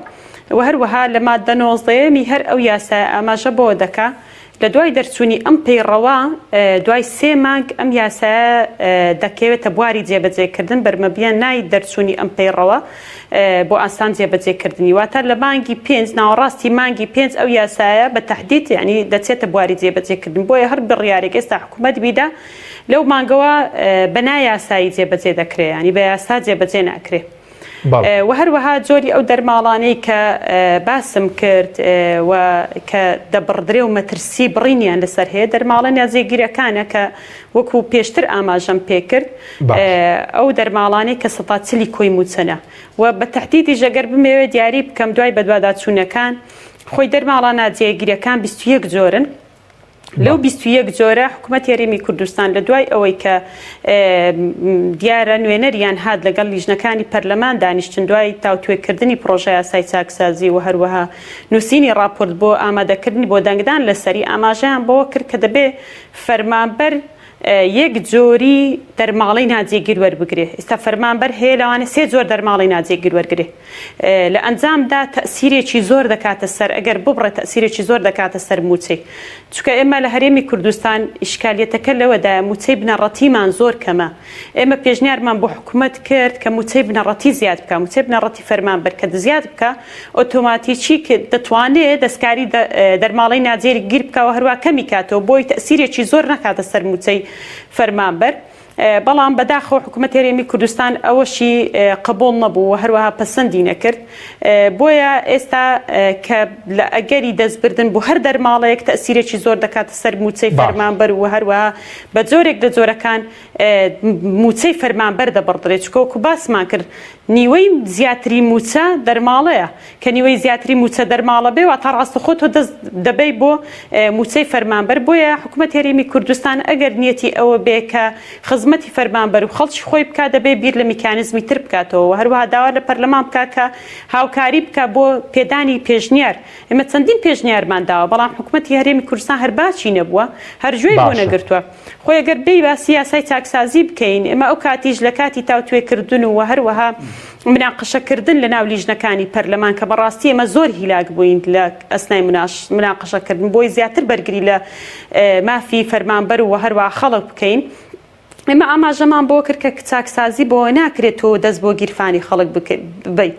S4: و هەروەها لە ماددە نۆزدەیەمی هەر ئەو یاسایە ئاماژە بەوە دەکا لە دوای دەرچوونی ئەم پەیڕەوە دوای سێ مانگ ئەم یاسایە دەکەوێتە بواری جێبەجێکردن بەرمەبیەنای دەرچوونی ئەم پەیڕەوە بۆ ئاسان جێبەجێکردنی واتە لە مانگی پێنج ناوەڕاستی مانگی پێنج ئەو یاسایە بە تەحدید یعنی دەچێتە بواری جێبەجێکردن بۆیە هەر بڕیارێک ئێستا حکوومەت بیدا لەو مانگەوە بە نایاسایی جێبەجێ دەکرێ یعنی بە یاسا جێبەجێ ناکرێ. وە هەروەها جۆری ئەو دەرماڵانەی کە باسم کرد و کە دەبڕدرێ و مەترسی بڕینیان لەسەر هەیە دەرماڵە ناجێگیرەکانە کە وەکو پێشتر ئاماژەم پێکرد ئەو دەرماڵانەی کە سەتا چلی کۆی موچەنە و بە تەحدیدیش ئەگەر بمەوێ دیاری بکەم دوای بەدواداچوونەکان خۆی دەرماڵە ناجێگیرەکان 21 جۆرن. لەو 21 جۆرە حکوومەت هەرێمی کوردستان لە دوای ئەوەی کە دیارە نوێنەریان هات لەگەڵ لیژنەکانی پەرلەمان دانیشتن دوای تاوتوێکردنی پرۆژە یاسای چاکسازی و هەروەها نووسینی راپۆرت بۆ ئامادەکردنی بۆ دەنگدان لەسەری ئاماژەیان بەوە کرد کە دەبێ فەرمانبەر یەک جۆری دەرماڵەی ناجێگیر وەربگرێ ئێستا فەرمانبەر هەیە لەوانە سێ جۆر دەرماڵەی ناجێگیر وەرگرێ لە ئەنجامدا تەئسیرێکی زۆر دەکاتە سەر ئەگەر ببڕێ تەئسیرێکی زۆر دەکاتە سەر مووچەی چونکە ئێمە لە هەرێمی کوردستان ئیشکالیەتەکە لەوەدایە مووچەی بنەڕەتیمان زۆر کەمە ئێمە پێشنیارمان بۆ حکومەت کرد کە مووچەی بنەڕەتی زیاد بکا مووچەی بنەڕەتی فەرمانبەر کە زیاد بکا ئۆتۆماتیکی دەتوانێ دەستکاری دەرماڵەی ناجێگیر بکا و هەروا کەمی کاتەوە بۆی تەئسیرێکی زۆر نەکاتە سەر مووچەی فەرمانبەر. بەڵام بەداخەوە حکومەتی هەرێمی کوردستان ئەوەشی قبوڵ نەبوو و هەروەها پەسەندی نەکرد بۆیە ئێستا کە لە ئەگەری دەستبردن بۆ هەر دەرماڵەیەک تەسیرێکی زۆر دەکاتە سەر مووچەی فەرمانبەر و هەروەها بە جۆرێک لە جۆرەکان مووچەی فەرمانبەر دەبڕدرێت چونکە وەکو باسمان کرد نیوەی زیاتری مووچە دەرماڵەیە کە نیوەی زیاتری مووچە دەرماڵە بێ واتە ڕاستەخۆ تۆ دەست دەبەی بۆ مووچەی فەرمانبەر بۆیە حکومەتی هەرێمی کوردستان ئەگەر نیەتی ئەوە بێ کە خزمەتی فەرمانبەر و خەڵکی خۆی بکا دەبێ بیر لە میکانیزمی تر بکاتەوە و هەروەها داوا لە پەرلەمان بکا کە هاوکاری بکا بۆ پێدانی پێشنیار ئێمە چەندین پێشنیارمان داوە بەڵام حکومەتی هەرێمی کوردستان هەر باکی نەبووە هەر گوێی بۆ نەگرتووە. خۆی ئەگەر بێی باسی یاسای چاکسازی بکەین ئێمە ئەو کاتیش لە کاتی تاوتوێ کردن و هەروەها مناقشە کردن لە ناو لیژنەکانی پەرلەمان کە بەڕاستی ئێمە زۆر هیلاک بووین لە ئەسنای مناقشە کردن بۆی زیاتر بەرگری لە مافی فەرمانبەر و هەروەها خەڵک بکەین. ئێمە ئاماژەمان بۆ کرد کە چاکسازی بۆ ناکرێت تۆ دەست بۆ گیرفانی خەڵک ببەی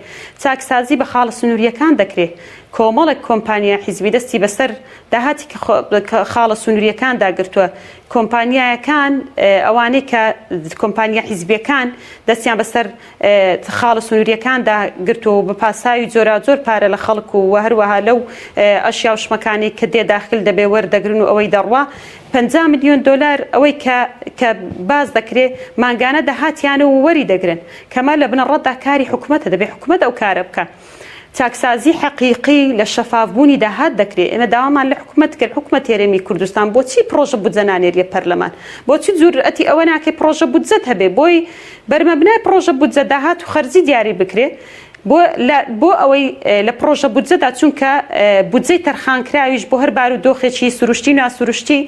S4: چاکسازی بە خاڵە سنووریەکان دەکرێت کۆمەڵێک کۆمپانیا حیزبی دەستی بەسەر داهاتی کە خاڵە سنوورییەکاندا گرتووە، کۆمپانیایەکان ئەوانەی کە کۆمپانیا حیزبییەکان دەستیان بەسەر خاڵە سنوورییەکاندا گرتووە و بە پاساوی جۆراوجۆر پارە لە خەڵک و و هەروەها لەو ئەشیا و شمەکانەی کە دێ داخل دەبێ وەردەگرن و ئەوەی دەڕوا 50 ملیۆن دۆلار ئەوەی کە کە باس دەکرێ مانگانە داهاتیانە و وەری دەگرن کەمە لە بنەڕەتدا کاری حکومەتە دەبێ حکومەت ئەو کارە بکا. چاکسازی حەقیقی لە شەفاف بوونی داهات دەکرێ، ئێمە داوامان لە حکومەت کرد، حکومەتی هەرێمی کوردستان بۆچی پڕۆژە بودجە نانێریە پەرلەمان؟ بۆچی جورئەتی ئەوە ناکەی پڕۆژە بودجەت هەبێ بۆی بەرمەبنای پڕۆژە بودجە داهات و خەرجی دیاری بکرێ بۆ لە بۆ ئەوەی لە پڕۆژە بودجەدا چونکە بودجەی تەرخانکراویش بۆ هەر بارودۆخێکی سروشتی و ناسروشتی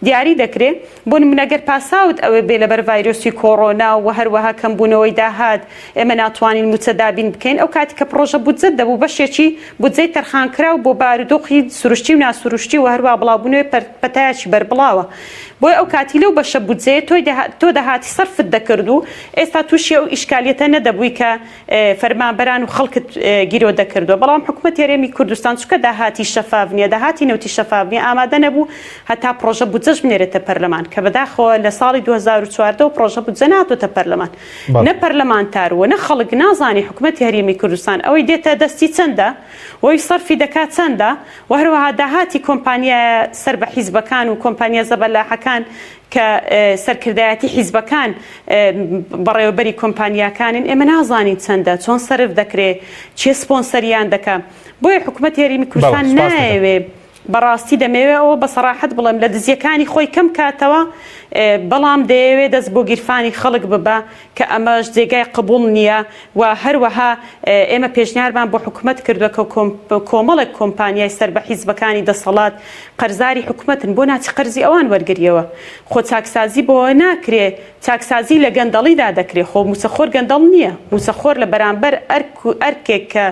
S4: دیاری دەکرێ بۆ نمونە گەر پاساوت ئەوە بێ لەبەر ڤایرۆسی کۆڕۆنا و هەروەها کەمبوونەوەی داهات ئێمە ناتوانین مووچە دابین بکەین، ئەو کاتی کە پڕۆژە بودجەت دەبوو بەشێکی بودجەی تەرخانکراو بۆ بارودۆخی سروشتی و ناسروشتی و هەروەها بڵاوبوونەوەی پەتایەکی بەربڵاوە بۆیە ئەو کاتی لەو بەشە بودجەیە تۆ داهاتی سەرفت دەکرد و ئێستا تووشی ئەو ئیشکالیەتە نەدەبووی کە فەرمانبەران و خەڵکت گیرۆدە کردووە، بەڵام حکومەتی هەرێمی کوردستان چونکە داهاتی شەفاف نییە، داهاتی نەوتی شەفاف نییە، ئامادە نەبوو هەتا پڕۆژە بودجەش بنێرێتە پەرلەمان، کە بەداخەوە لە ساڵی 2014 وە پڕۆژە بودجە نەهاتۆتە پەرلەمان، نە پەرلەمانتار و نە خەڵک نازانی حکومەتی هەرێمی کوردستان ئەوەی دێتە دەستی چەندە و ئەوی سەرفی دەکات چەندە و هەروەها داهاتی کۆمپانیایە سەر بە حیزبەکان و کۆمپانیا زەبەلاحەکان کە سەرکردایەتی حیزبەکان بەڕێوەبەری کۆمپانیاکانن ئێمە نازانین چەندە چۆن سەرف دەکرێ کێ سپۆنسەریان دەکا بۆیە حکومەتی هەرێمی کوردستان نایەوێ بەڕاستی دەمەوێ ئەوە بە سەراحەت بڵێم لە دزیەکانی خۆی کەم کاتەوە بەڵام دەیەوێ دەست بۆ گیرفانی خەڵک ببا کە ئەمەش جێگای قبوڵ نییە و هەروەها ئێمە پێشنیارمان بۆ حکومەت کردوە کە کۆمەڵێک کۆمپانیای سەر بە حیزبەکانی دەسەڵات قەرزاری حکومەتن بۆ ناچی قەرزی ئەوان وەرگریەوە خۆ چاکسازی بۆ ناکرێ چاکسازی لە گەندەڵیدا دەکرێ خۆ موچەخۆر گەندەڵ نییە موچەخۆر لە بەرامبەر ئەرک و ئەرکێک کە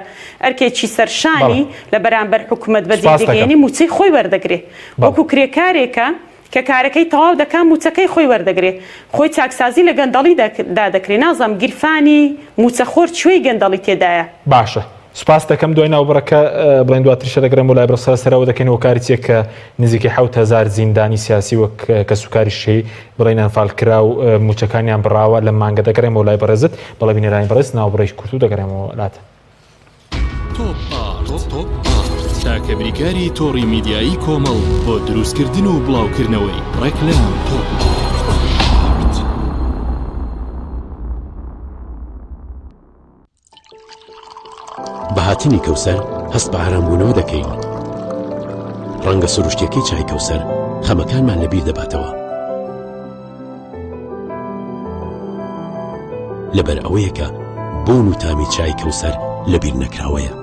S4: ئەرکێکی سەرشانی لە بەرامبەر حکومەت بەجێ دەگەیەنی موچەی خۆی وەردەگرێ وەکو کرێکارێکە کە کارەکەی تەواو دەکا موچەکەی خۆی وەردەگرێ خۆی چاکسازی لە گەندەڵی دا دەکرێ نازانم گیرفانی موچەخۆر کوێی گەندەڵی تێدایە.
S1: باشە سوپاست دەکەم دوای ناوبڕەکە بڵێن دواتریشە دەگەڕێم بۆ لای بڕسا سەرەوە دەکەین هۆکاری چیە کە نزیکەی 7000 زیندانی سیاسی وەک کەسوکاری شەی بڵێن ئەنفال کرا و موچەکانیان بڕاوە لەم مانگە دەگەڕێمەوە لای بەڕێزت بەڵێ بینەرانی بەڕێز ناوبڕێکی کورت و دەگەڕێمەوە لاتان.
S2: تۆپ ئارت تاکە بریکاری تۆڕی میدیایی کۆمەڵ بۆ دروستکردن و بڵاوکردنەوەی ڕێکلام. تۆپ ئارت.
S5: بە هاتنی کەوسەر هەست بە ئارامبوونەوە دەکەین. ڕەنگە سروشتیەکەی چای کەوسەر. خەمەکانمان لەبیر دەباتەوە. لەبەر ئەوەیە کە بۆن و تامی چای کەوسەر لەبیر نەکراوەیە.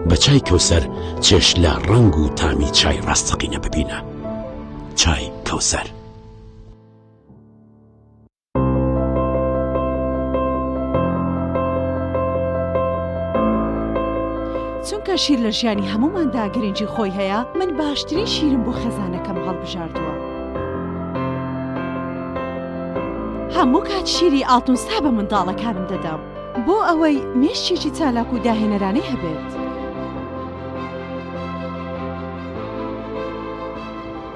S5: بە چای کەوسەر چێژ لە ڕەنگ و تامی چای ڕاستەقینە ببینە. چای کەوسەر.
S6: چونکە شیر لە ژیانی هەمووماندا گرنگی خۆی هەیە، من باشترین شیرم بۆ خێزانەکەم هەڵبژاردووە. هەموو کات شیری ئاڵتونسا بە منداڵەکانم دەدەم بۆ ئەوەی مێشکێکی چالاک و داهێنەرانەی هەبێت.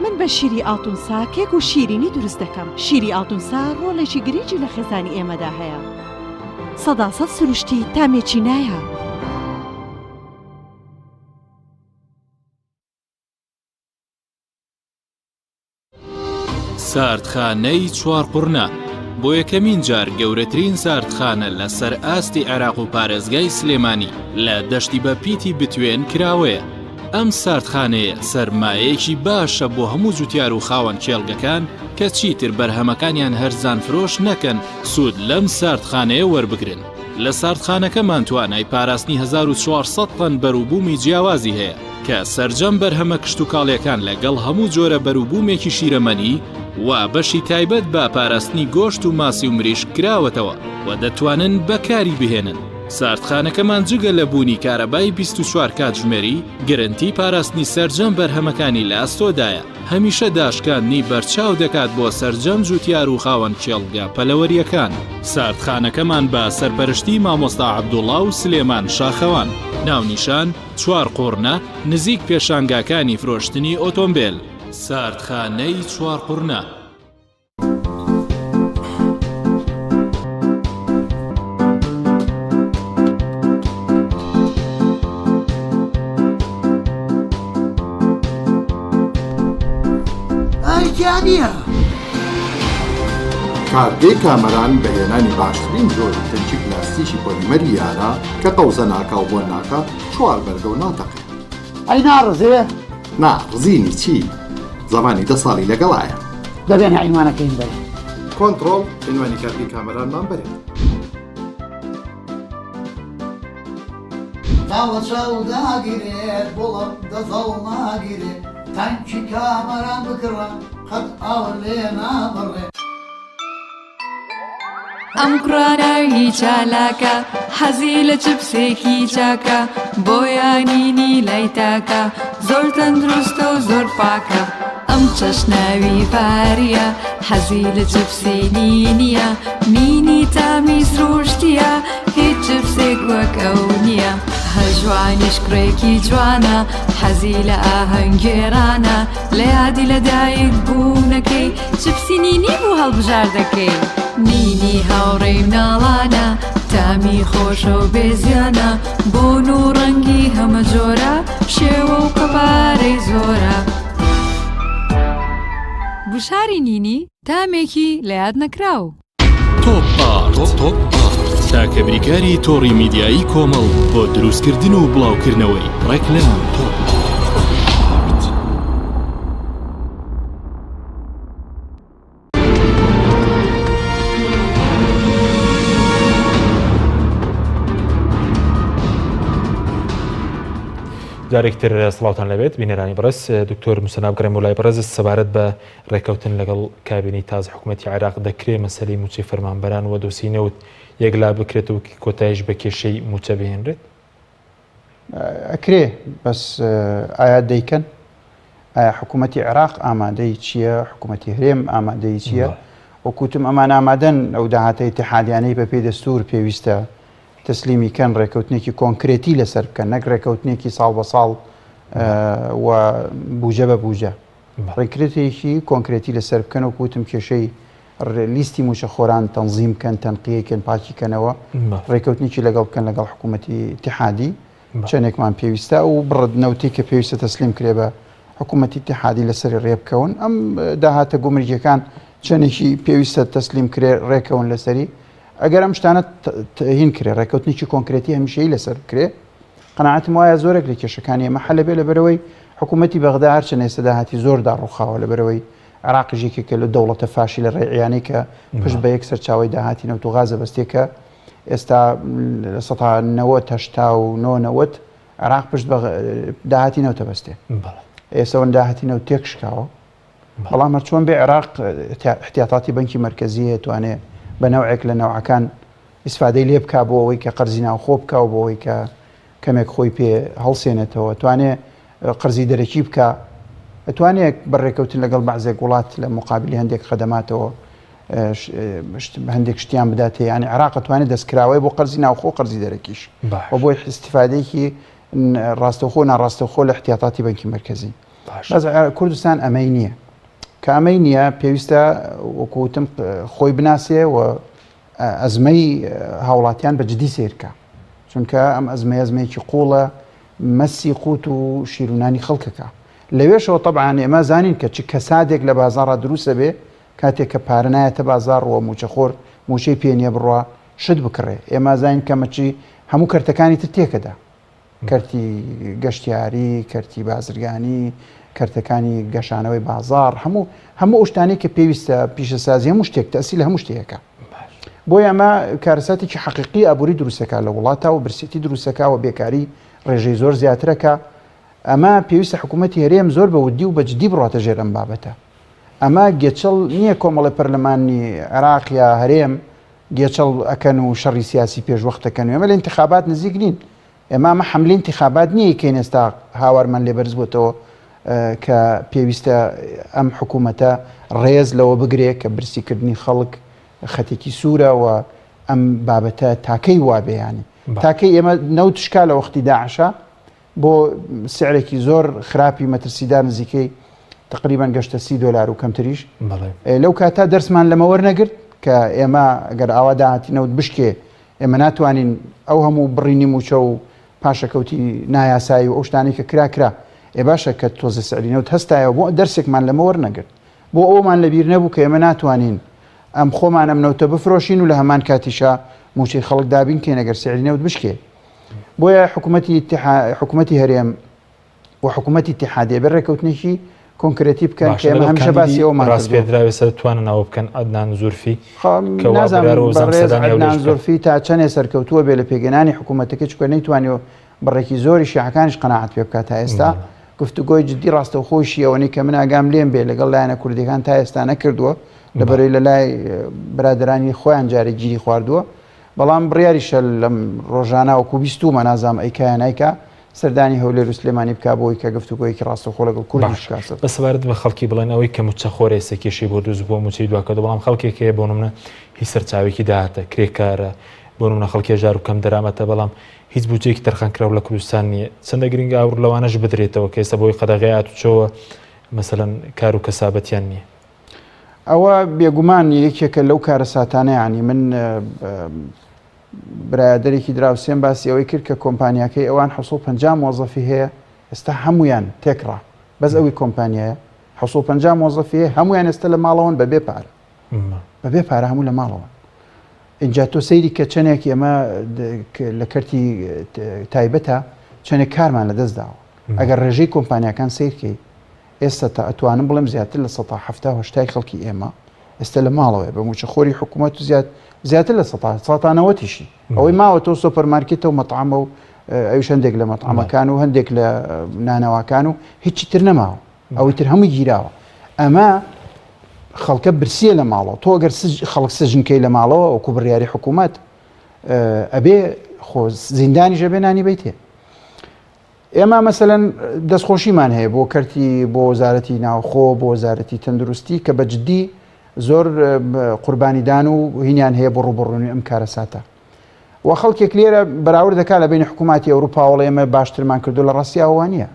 S6: من بە شیری ئاڵتونسا کێک و شیرینی دروست دەکەم، شیری ئاڵتونسا ڕۆڵێکی گرنگی لە خێزانی ئێمەدا هەیە. سەداسەد سروشتی تامێکی نایاب.
S2: ساردخانەی چوارقوڕنە بۆ یەکەمین جار گەورەترین ساردخانە لە سەر ئاستی عێراق و پارێزگای سلێمانی لە دەشتی بە پیتی بتوێن کراوەیە. ئەم ساردخانەیە سەرمایەیەکی باشە بۆ هەموو جوتیار و خاوەن کێڵگەکان کە چیتر بەرهەمەکانیان هەرزان فرۆش نەکەن سوود لەم ساردخانەیە وەربگرن. لە ساردخانەکەمان توانای پاراستنی 1400 تەن بەروبوومی جیاوازی هەیە کە سەرجەم بەرهەمە کشتوکاڵیەکان لەگەڵ هەموو جۆرە بەروبوومێکی شیرەمەنی و بەشی تایبەت بە پاراستنی گۆشت و ماسی و مریشک کراوەتەوە و دەتوانن بەکاری بهێنن. ساردخانەکەمان جگە لە بوونی کارەبای 24 کاتژمێری، گرنتی پاراستنی سەرجەم بەرهەمەکانی لە ئەستۆدایە، هەمیشە داشکاندنی بەرچاو دەکات بۆ سەرجەم جوتیار و خاوەن کێڵگە پەلەوەرییەکان. ساردخانەکەمان بە سەرپەرشتی مامۆستا عەبدوڵا و سلێمان شاخەوان. ناونیشان، چوارقوڕنە، نزیک پێشانگاکانی فرۆشتنی ئۆتۆمبێل. ساردخانەی چوارقوڕنە.
S7: کارگەی کامەران بە هێنانی باشترین جۆری تەنکی پلاستیکی پۆلیمەری یارا کە قەوزە ناکا و بۆن ناکا چوار بەرگە و ناتەقێ.
S8: ئەی ناڕزێ؟
S7: نا ڕزینی چی؟ زەمانی دە ساڵی لەگەڵایە.
S8: دەبێنە عینوانەکەیم بەرێ.
S7: کۆنتڕۆڵ عینوانی کارگەی کامەرانمان بەرێ.
S8: تا وە چاو داگیرێ گوڵم دە دڵ ناگیرێ تەنکی کامەران بکڕە قەت ئاور لێ نابڕێ.
S9: ئەم کوڕە ناوی چالاکە حەزی لە چپسێکی چاکە بۆیە نینی لای تاکە زۆر تەندروستە و زۆر پاکە ئەم چەشناوی فاریە حەزی لە چپسی نینیە نینی تامی سروشتیە هیچ چپسێک وەک ئەو نییە هەژوانیش کوڕێکی جوانە حەزی لە ئاهەنگێرانە لە یادی لەدایک بوونەکەی چپسی نینی بوو هەڵبژاردەکەی. نینی هاوڕێی مناڵانە تامی خۆشە و بێزیانە بۆن و ڕەنگی هەمە جۆرە شێوە و قەبارەی زۆرە. گوشاری نینی تامێکی لە یاد نەکراو.
S2: تۆپ ئارت تاکە بریکاری تۆڕی میدیایی کۆمەڵ بۆ دروستکردن و بڵاوکردنەوەی ڕێکلام. تۆپ ئارت.
S1: جارێکتر سڵاوتان لەبێت بینەرانی بەڕێز دکتۆر مسەناب گەڕێم لای بەڕێز سەبارەت بە ڕێککەوتن لەگەڵ کابینەی تازە حکوومەتی عێراق دەکرێ مەسەلەی مووچەی فەرمانبەران و دۆسیەی نەوت یەکلا بکرێت و کۆتاییش بە کێشەی مووچە بهێنرێت؟
S3: ئەکرێ بەس ئایا دەیکەن؟ ئایا حکوومەتی عێراق ئامادەی چییە؟ حکوومەتی هەرێم ئامادەی چییە؟ وەکوتم ئەمان ئامادەن ئەو داهاتە ئیتیحادیانەی بەپێی دەستور پێویستە تەسلیمی کەن ڕێکەوتنێکی کۆنکرێتی لەسەر بکەن نەک ڕێکەوتنێکی ساڵ بە ساڵ و بوجە بە بوجە. ڕێکرێتێکی کۆنکرێتی لەسەر بکەن وەکو وتم کێشەی لیستی مووچەخۆران تەنزیم بکەن تەنقیەی کەن پاکی کەنەوە ڕێکەوتنێکی لەگەڵ بکەن لەگەڵ حکوومەتی ئیتیحادی چەندێکمان پێویستە و بڕد نەوتی کە پێویستە تەسلیم کرێ بە حکوومەتی ئیتیحادی لەسەری ڕێبکەون ئەم داهاتە گومرگیەکان چەندێکی پێویستە تەسلیم کرێ ڕێکەون لەسەری ئەگەر ئەم شتانە هین کرێ ڕێکەوتنێکی کۆنکرێتی هەمیشەیی لەسەر بکرێ قەناعەتم وایە زۆرێک لە کێشەکانی ئێمە حەل ئەبێ لەبەرئەوەی حکوومەتی بەغدا هەرچەند ئێستا داهاتی زۆر داڕووخاوە لەبەرئەوەی عێراقیش یەکێکە لەو دەوڵەتە فاشیلە ڕەیعیانەی کە پشت بە یەک سەرچاوەی داهاتی نەوت و غاز ئەبەستێ کە ئێستا 90% 89 90 عێراق پشت بە داهاتی نەوتە بەستێ ئێستا داهاتی نەوت تێکشکاوە بەڵام هەرچۆن بێ عێراق احتیاطاتی بەنکی مەرکەزی هەیە توانێ بە نەوعێک لە نەوعەکان ئیسفادەی لێ بکا بۆ ئەوەی کە قەرزی ناوخۆ بکا و بۆ ئەوەی کە کەمێک خۆی پێ هەڵسێنێتەوە توانێ قەرزی دەرەکی بکا ئەتوانێ بە ڕێکەوتن لەگەڵ بەعزێک وڵات لە مقابلی هەندێک خەدەماتەوە هەندێک شتیان بداتێ ینی عێراق توانێت دەستکراوەی بۆ قەرزی ناوخۆ قەرزی دەرەکیش و بۆی ئیستیفادەیەکی ڕاستەوخۆ ناڕاستەوخۆ لە احتیاطاتی بەنکی مەرکەزی بەس کوردستان ئەمەی نییە کە ئەمەی نییە پێویستە وەکوتم خۆی بناسێ و ئەزمەی هاوڵاتیان بە جدی سیرکە چونکە ئەم ئەزمەیە ئەزمەیەکی قوڵە مەسی قوت و شیرونانی خەڵکەکە لەوێشەوە طبعاان ئێمە زانین کە چ کەسادێک لە بازاڕا دروستە بێ کاتێک کە پارە نایەتە بازاڕ و موچەخۆر موچەی پێ نییە بڕوا شت بکڕێ ئێمە زانین کە مەچی هەموو کەرتەکانی تر تێکەدا کەرتی گەشتیاری، کەرتی بازرگانی، کەرتەکانی گەشانەوەی بازاڕ، هەموو هەموو ئەو شتانەی کە پێویستە پیشەسازی هەموو شتێک تەسی لە هەموو شتێکە. بۆیە ئەمە کارەساتێکی حەقیقی ئابووری دروستەکە لە وڵاتە و برسێتی دروستەکە و بێکاری ڕێژەی زۆر زیاترەکە ئەمە پێویستە حکوومەتی هەرێم زۆر بە ودی و بە جدی بڕاتە ژێر ئەم بابەتە ئەمە گێچەڵ نییە کۆمەڵی پەرلەمانی عێراق یا هەرێم گێچەڵ ئەکەن و شەڕی سیاسی پێشوەختەکەن و ئێمە لە انتخابات نزیک نین ئێمە ئەمە حەملەی انتخابات نییە کەین ئێستا هاوارمان لێ بەرز بۆتەوە کە پێویستە ئەم حکوومەتە ڕێز لەوە بگرێ کە برسیکردنی خەڵک خەتێکی سوورە و ئەم بابەتە تاکەی وابێ ینی تاکەی ئێمە نەوت شکا لە وەختی داعشە بۆ سعرێکی زۆر خراپی مەترسیدار نزیکەی تقریبا گەشتە سی دۆلار و کەمتریش لەو کاتا دەرسمان لەمە وەرنەگرت کە ئێمە گەر ئاوا داهاتی نەوت بشکێ ئێمە ناتوانین ئەو هەموو بڕینی مووچە و پاشەکەوتی نایاسایی و ئەو شتانەی کە کرا کرا ئێ باشە کە تۆزە سعری نەوت هەستایەوە بۆ دەرسێکمان لەمە وەرنەگرت بۆ ئەومان لەبیر نەبوو کە ئێمە ناتوانین ئەم خۆمان ئەم نەوتە بفرۆشین و لە هەمان کاتیشا مووچەی خەڵک دابین کەین ئەگەر سعری نەوت بشکێ بۆیە حکوومەتی حکوومەتی هەرێم و حکوومەتی ئیتیحادی ئەبێ ڕێکەوتنێکی کۆنکرێتی بکەن کە ئێمە هەمیشە باسی ئەومان کردووە.
S1: ڕاسپێردراوی سەر توانن ئەوە بکەن عەدنان زورفی کە وا بڕیارە وەزام
S3: بەڕێز
S1: سەردانی
S3: عەدنان
S1: هەولێر بکات.
S3: زورفی تا چەنێ سەرکەوتووە بێ لە پێکهێنانی حکوومەتەکەی چونکە نەیتوانیوە بڕێکی زۆری شیعەکانیش قەناعەت پێ بکات تا ئێستا گفتوگۆی جدی ڕاستەوخۆیشی ئەوەنەی کە من ئاگام لێم بێ لەگەڵ لایەنە کوردیەکان تا ئێستا نەکردووە لەبەرەی لە لای برادەرانی خۆیان جارێک گیری خواردووە بەڵام بڕیاریشە لەم ڕۆژانە وەکو بیستوومە نازانم ئەیکا یا نایکا سەردانی هەولێر و سلێمانی بکا بۆ ئەوەی کە گفتوگۆیەکی ڕاستەوخۆ لەگەڵ کوردیش
S1: باشە
S3: بکات.
S1: بەس سەبارەت بە خەڵکی بڵێن ئەوەی کە موچە خۆرە ئێستا کێشەی بۆ دروست بووە موچەی دواکەوتوە بەڵام خەڵکێک هەیە بۆ نمونە هیچ سەرچاوێکی داهاتە کرێکارە بۆ نمونە خەڵکی هەژار و کەم دەرامەتە بەڵام هیچ بودجەیەکی تەرخانکراو لە کوردستان نییە چەندە گرنگە ئاوڕ لەوانەش بدرێتەوە کە ئێستا بۆی قەدەغەی هاتوچۆوە مەسەلەن کار و کەسابەتیان نییە.
S3: ئەوە بێگومان یەکێکە لەو کارەساتانە یانی من برادەرێکی دراوسێم باسی ئەوەی کرد کە کۆمپانیاکەی ئەوان 750 مۆزەفی هەیە ئێستا هەمویان تێکڕا بەس ئەوی کۆمپانیایە 750 مۆزەفی هەیە هەمویان ئێستا لە ماڵەوەن بەبێ پارە بەبێ پارە هەموو لە ماڵەوەن اینجا تۆ سەیری کە چەندێک ئێمە لە کەرتی تایبەتە چەندێک کارمان لەدەست داوە ئەگەر ڕێژەی کۆمپانیاکان سیرکەی ئێستا تا ئەتوانم بڵێم زیاتر لە سەتا حەفتا و هەشتای خەڵکی ئێمە ئێستا لە ماڵەوەیە بە مووچەخۆری حکوومەت و زیاد زیاتر لە سەتا سەتا نەوەتیشی ئەوەی ماوەتەوە سۆپەرمارکێتە و مەتعەمە و ئەویش هەندێک لە مەتعەمەکان و هەندێک لە نانەواکان و هیچی تر نەماوە ئەوەی تر هەمووی گیراوە ئەمە خەڵکە برسیە لە ماڵەوە تۆ گەر خەڵک سجنکەی لە ماڵەوە وەکو بڕیاری حکوومەت ئەبێ خۆ زیندانیش ئەبێ نانی بیتێ ئێمە مەسەلەن دەستخۆشیمان هەیە بۆ کەرتی بۆ وەزارەتی ناوخۆ بۆ وەزارەتی تەندروستی کە بە جدی زۆر قوربانیدان و هینیان هەیە بۆ ڕوبڕونی ئەم کارەساتە و خەڵکێک لێرە بەراورد دەکات لە بینی حکووماتی ئەوروپاوەڵ ئێمە باشترمان کردو لە ڕاستیاوە نییە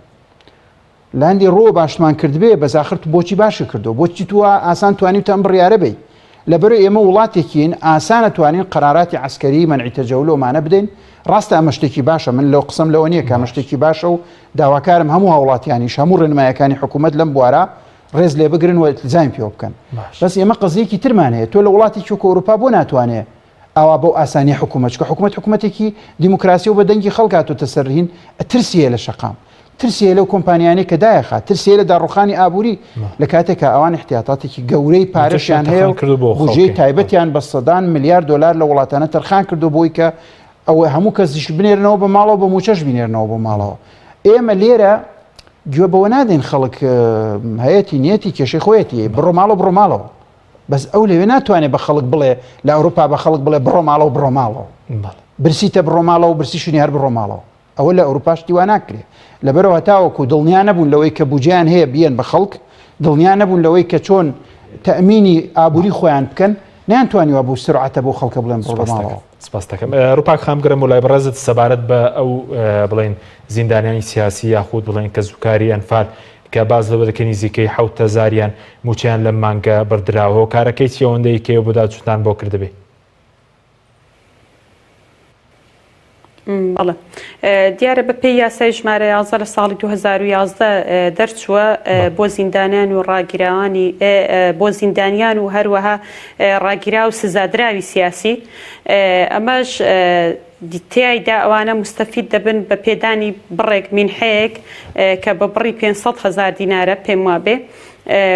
S3: لاندی ڕۆ باشمان کردبێ بەس ئاخر تو بۆچی باشی کردو بۆچی تو ئاسان توانیوتە ئەم بڕیارە بی لەبەرو ئێمە وڵاتێکین ئاسانە توانین قەراراتی عەسکەری مەنعی تەجەول و ئەمانە بدەین ڕاستە ئەمە شتێکی باشە من لەو قسەم لەوە نییە کە ئەمە شتێکی باشە و داواکارم هەموو هاوڵاتیانیش هەموو ڕێنمایەکانی حکوومەت لەم بوارە ڕێز لێ بگرن و التزامی پێوە بکەن بەس ئێمە قەزیەکی ترمان هەیە تۆ لە وڵاتێکی وەکو ئەوروپا بۆ ناتوانێ ئاوا بەو ئاسانیە حکوومەت چکە حکوومەت حکوومەتێکی دیموکراسی و بە دەنگی خەڵک هاتۆتە سەر هین ترسی هەیە لە شەقام. ترسی هەیە لەو کۆمپانیانەی کە دایەخا، ترسی هەیە لە داڕوخانی ئابووری، لە کاتێکا ئەوان ئیحتیاتاتێکی گەورەی پارەشیان هەیە و بودجەی تایبەتیان بە سەدان ملیار دۆلار لە وڵاتانە تەرخان کردووە بۆی کە ئەوە هەموو کەسیش بنێرنەوە بە ماڵەوە بە مووچەش بینێرنەوە بۆ ماڵەوە. ئێمە لێرە گوێ بەوە نادەین خەڵک هەیەتی نیەتی کێشەی خۆیەتی بڕۆ ماڵەوە بڕۆ ماڵەوە. بەس ئەو لەوێ ناتوانێت بە خەڵک بڵێ لە ئەوروپا بە خەڵک بڵێ بڕۆ ماڵەوە بڕۆ ماڵەوە. برسیتە بڕۆ ماڵەوە برسیشونی هەر بڕۆ ماڵەوە. ئەوە لە ئەوروپا شتی وا ناکرێ. لەبەرئەوە هەتاوەکو دڵنیا نەبوون لەوەی کە بوجەیان هەیە بیەن بە خەڵک، دڵنیا نەبوون لەوەی کە چۆن تەئمینی ئابووری خۆیان بکەن، نەیانتوانیوە بەو سورعەتە بەو خەڵکە بڵێن بڕۆ بە ماڵەوە.
S1: سپاست دەکەم. ڕووپاک خان بگەڕێم بۆ لای بەڕێزت سەبارەت بە ئەو بڵێن زیندانیانی سیاسی یاخود بڵێن کەسوکاری ئەنفال کە باس لەوە دەکەن نزیکەی حەوت هەزاریان مووچەیان لەم مانگە بڕدراوە هۆکارەکەی چیە ئەوەندەی کە ئێوە بەدواداچوونتان بۆ کردبێ؟
S4: بەڵێ دیارە بە پێی یاسای ژمارە 11 لە ساڵی 2011 دەرچووە بۆ زیندانیان و ڕاگیراوانی بۆ زیندانیان و هەروەها ڕاگیرا و سزادراوی سیاسی ئەمەش تیایدا ئەوانە مستەفید دەبن بە پێدانی بڕێک مینحەیەک کە بە بڕی 500 هزار دینارە پێم وابێ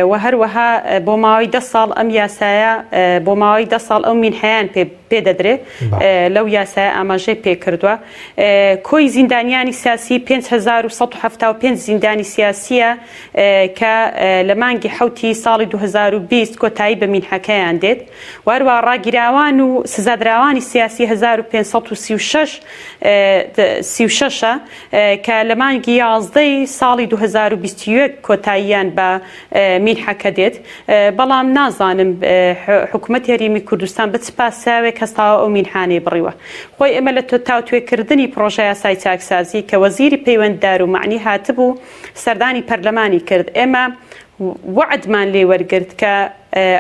S4: و هەروەها بۆ ماوەی دە ساڵ ئەم یاسایە بۆ ماوەی دە ساڵ ئەو مینحەیان پێ پێ دەدرێ لەو یاسایە ئاماژەی پێ کردووە کۆی زیندانیانی سیاسی 5175 زیندانی سیاسیە کە لە مانگی حوتی ساڵی 2020 کۆتایی بە مینحەکەیان دێت واروا ڕاگیراوان و سزادراوانی سیاسی 1536 36 کە لە مانگی یازدەی ساڵی 2021 کۆتاییان بە مینحەکە دێت، بەڵام نازانم حکومەتی هەرێمی کوردستان بە چ پاساوێک هەستاوە ئەو مینحانەی بڕیوە. خۆی ئێمە لە تاوتوێکردنی پڕۆژەیاسای چاکسازی کە وەزیری پەیوەنددار و مەعنی هاتبوو سەردانی پەرلەمانی کرد ئێمە وەعدمان لێ وەرگرت کە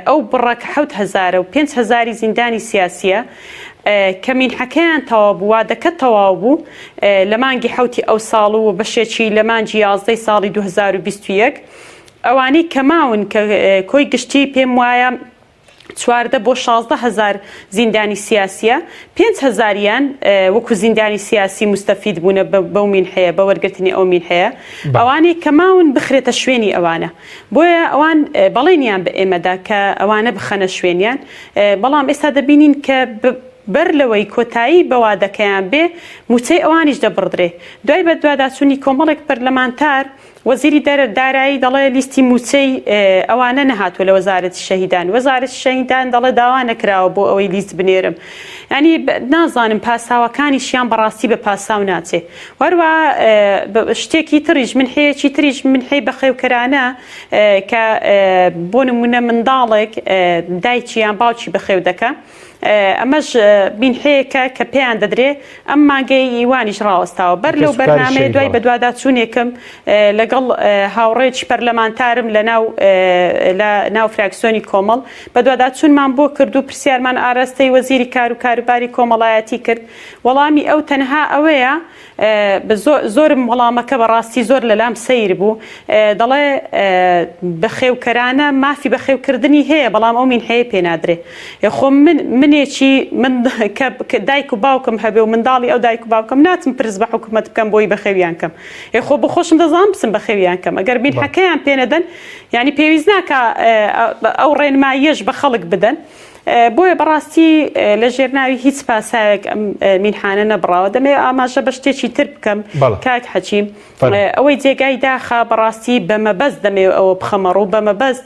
S4: ئەو بڕە کە حەوت هەزارە و پێنج هەزاری زیندانی سیاسییە کە مینحەکەیان تەواو بوو، وادەکە تەواو بوو لە مانگی حەوتی ئەو ساڵ و بەشێکی لە مانگی یازدەی ساڵی 2021 ئەوانەی کە ماون کە کۆی گشتی پێم وایە 14 بۆ 16 هەزار زیندانی سیاسیە پێنج هەزاریان وەکو زیندانی سیاسی موستەفید بوونە بەو مینحەیە بە وەرگرتنی ئەو مینحەیە ئەوانەی کە ماون بخرێتە شوێنی ئەوانە بۆیە ئەوان بەڵێنیان بە ئێمە دا کە ئەوانە بخەنە شوێنیان، بەڵام ئێستا دەبینین کە بەر لەوەی کۆتایی بە وادەکەیان بێ، مووچەی ئەوانیش دەبڕدرێ. دوای بەدواداچوونی کۆمەڵێک پەرلەمانتار، وەزیری دارایی دەڵێ لیستی مووچەی ئەوانە نەهاتووە لە وەزارەتی شەهیدان، وەزارەتی شەهیدان دەڵێ داوا نەکراوە بۆ ئەوەی لیست بنێرم. یانی نازانم پاساوەکانیشیان بەڕاستی بە پاساو ناچێ. هەروەها شتێکی تریش منحەیەکی تریش منحەی بەخێوکەرانە کە بۆ نمونە منداڵێک دایکی یان باوکی بەخێو دەکا ئەمەش مینحەیەکە کە پێیان دەدرێ ئەم مانگەی ئیوانیش ڕاوەستاوە بەر لەو بەرنامەیە دوای بەدواداچوونێکم لەگەڵ هاوڕێکی پەرلەمانتارم لە ناو لە ناو فراکسیۆنی کۆمەڵ بەدواداچوونمان بۆ کرد و پرسیارمان ئاراستەی وەزیری کار و کاروباری کۆمەڵایەتی کرد وەڵامی ئەو تەنها ئەوەیە زۆرم وەڵامەکە بەڕاستی زۆر لەلام سەیر بوو دەڵێ بەخێوکەرانە مافی بەخێوکردنی هەیە بەڵام ئەو مینحەیە پێ نادرێ خۆ من منێکی من کە دایک و باوکم هەبێ و منداڵی ئەو دایک و باوکم ناچم پرس بە حکوومەت بکەم بۆی بەخێویان کەم خۆ بۆ خۆشم دەزانم بچم بەخێویان کەم ئەگەر مینحەکەیان پێ نەدەن یعنی پێویست ناکا ئەو ڕێنماییەش بە خەڵک بدەن. بۆیە بەڕاستی لە ژێر ناوی هیچ پاساوێک ئەم مینحانە نەبڕاوە. دەمەوێت ئاماژە بە شتێکی تر بکەم کاک حەکیم، ئەوەی جێگای داخە بەڕاستی بە مەبەست دەمەوێت ئەوە بخەمە ڕوو، بە مەبەست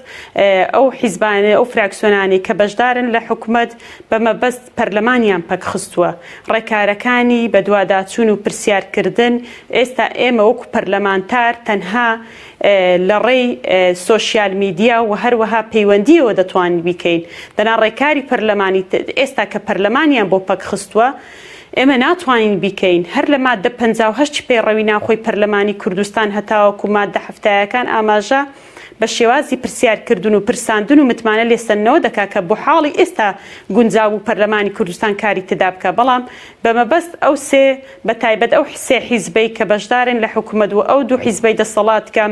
S4: ئەو حیزبانەی ئەو فراکسیۆنانەی کە بەشدارن لە حکومەت بە مەبەست پەرلەمانیان پەکخستووە، ڕێکارەکانی بەدواداچوون و پرسیارکردن ئێستا ئێمە وەکو پەرلەمانتار تەنها لە ڕێی سۆشیال میدیا و هەروەها پەیوەندییەوە دەتوانین بیکەین، دەنا ڕێکاری پەرلەمانی ئێستا کە پەرلەمانیان بۆ پەک خستووە ئێمە ناتوانین بیکەین، هەر لە ماددە 58 پەیڕەوی ناوخۆی پەرلەمانی کوردستان هەتاوەکو ماددە حەفتایەکان ئاماژە بە شێوازی پرسیارکردن و پرساندن و متمانە لێسەندنەوە دەکا کە بۆ حاڵی ئێستا گونجاو بوو پەرلەمانی کوردستان کاری تێدا بکا بەڵام بە مەبەست ئەو سێ بە تایبەت ئەو سێ حیزبەی کە بەشدارن لە حکومەت و ئەو دوو حیزبەی دەسەڵات کە.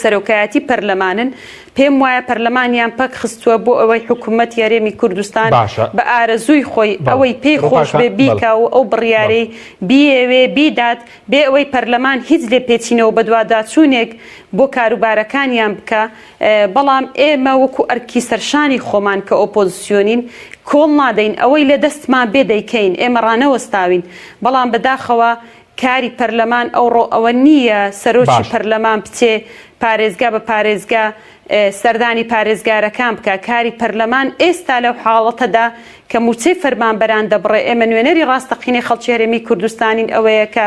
S4: سەرۆکایەتی پەرلەمانن، پێم وایە پەرلەمانیان پەک خستووە بۆ ئەوەی حکوومەتی هەرێمی کوردستان بە ئارەزووی خۆی ئەوەی پێی خۆش بێ بیکا و ئەو بڕیارەی بیەوێ بیدات بێ ئەوەی پەرلەمان هیچ لێپێچینەوە بەدواداچوونێک بۆ کاروبارەکانیان بکا، بەڵام ئێمە وەکو ئەرکی سەرشانی خۆمان کە ئۆپۆزسیۆنین کۆڵ نادەین ئەوەی لە دەستمان بێ دەیکەین، ئێمە ڕانەوەستاوین، بەڵام بەداخەوە کاری پەرلەمان ئەوڕۆ ئەوە نییە سەرۆکی پەرلەمان بچێ پارێزگا بە پارێزگا سەردانی پارێزگارەکان بکا، کاری پەرلەمان ئێستا لەو حاڵەتەدا کە مووچەی فەرمانبەران دەبڕێ، ئێمە نوێنەری ڕاستەقینەی خەڵکی هەرێمی کوردستانین ئەوەیە کە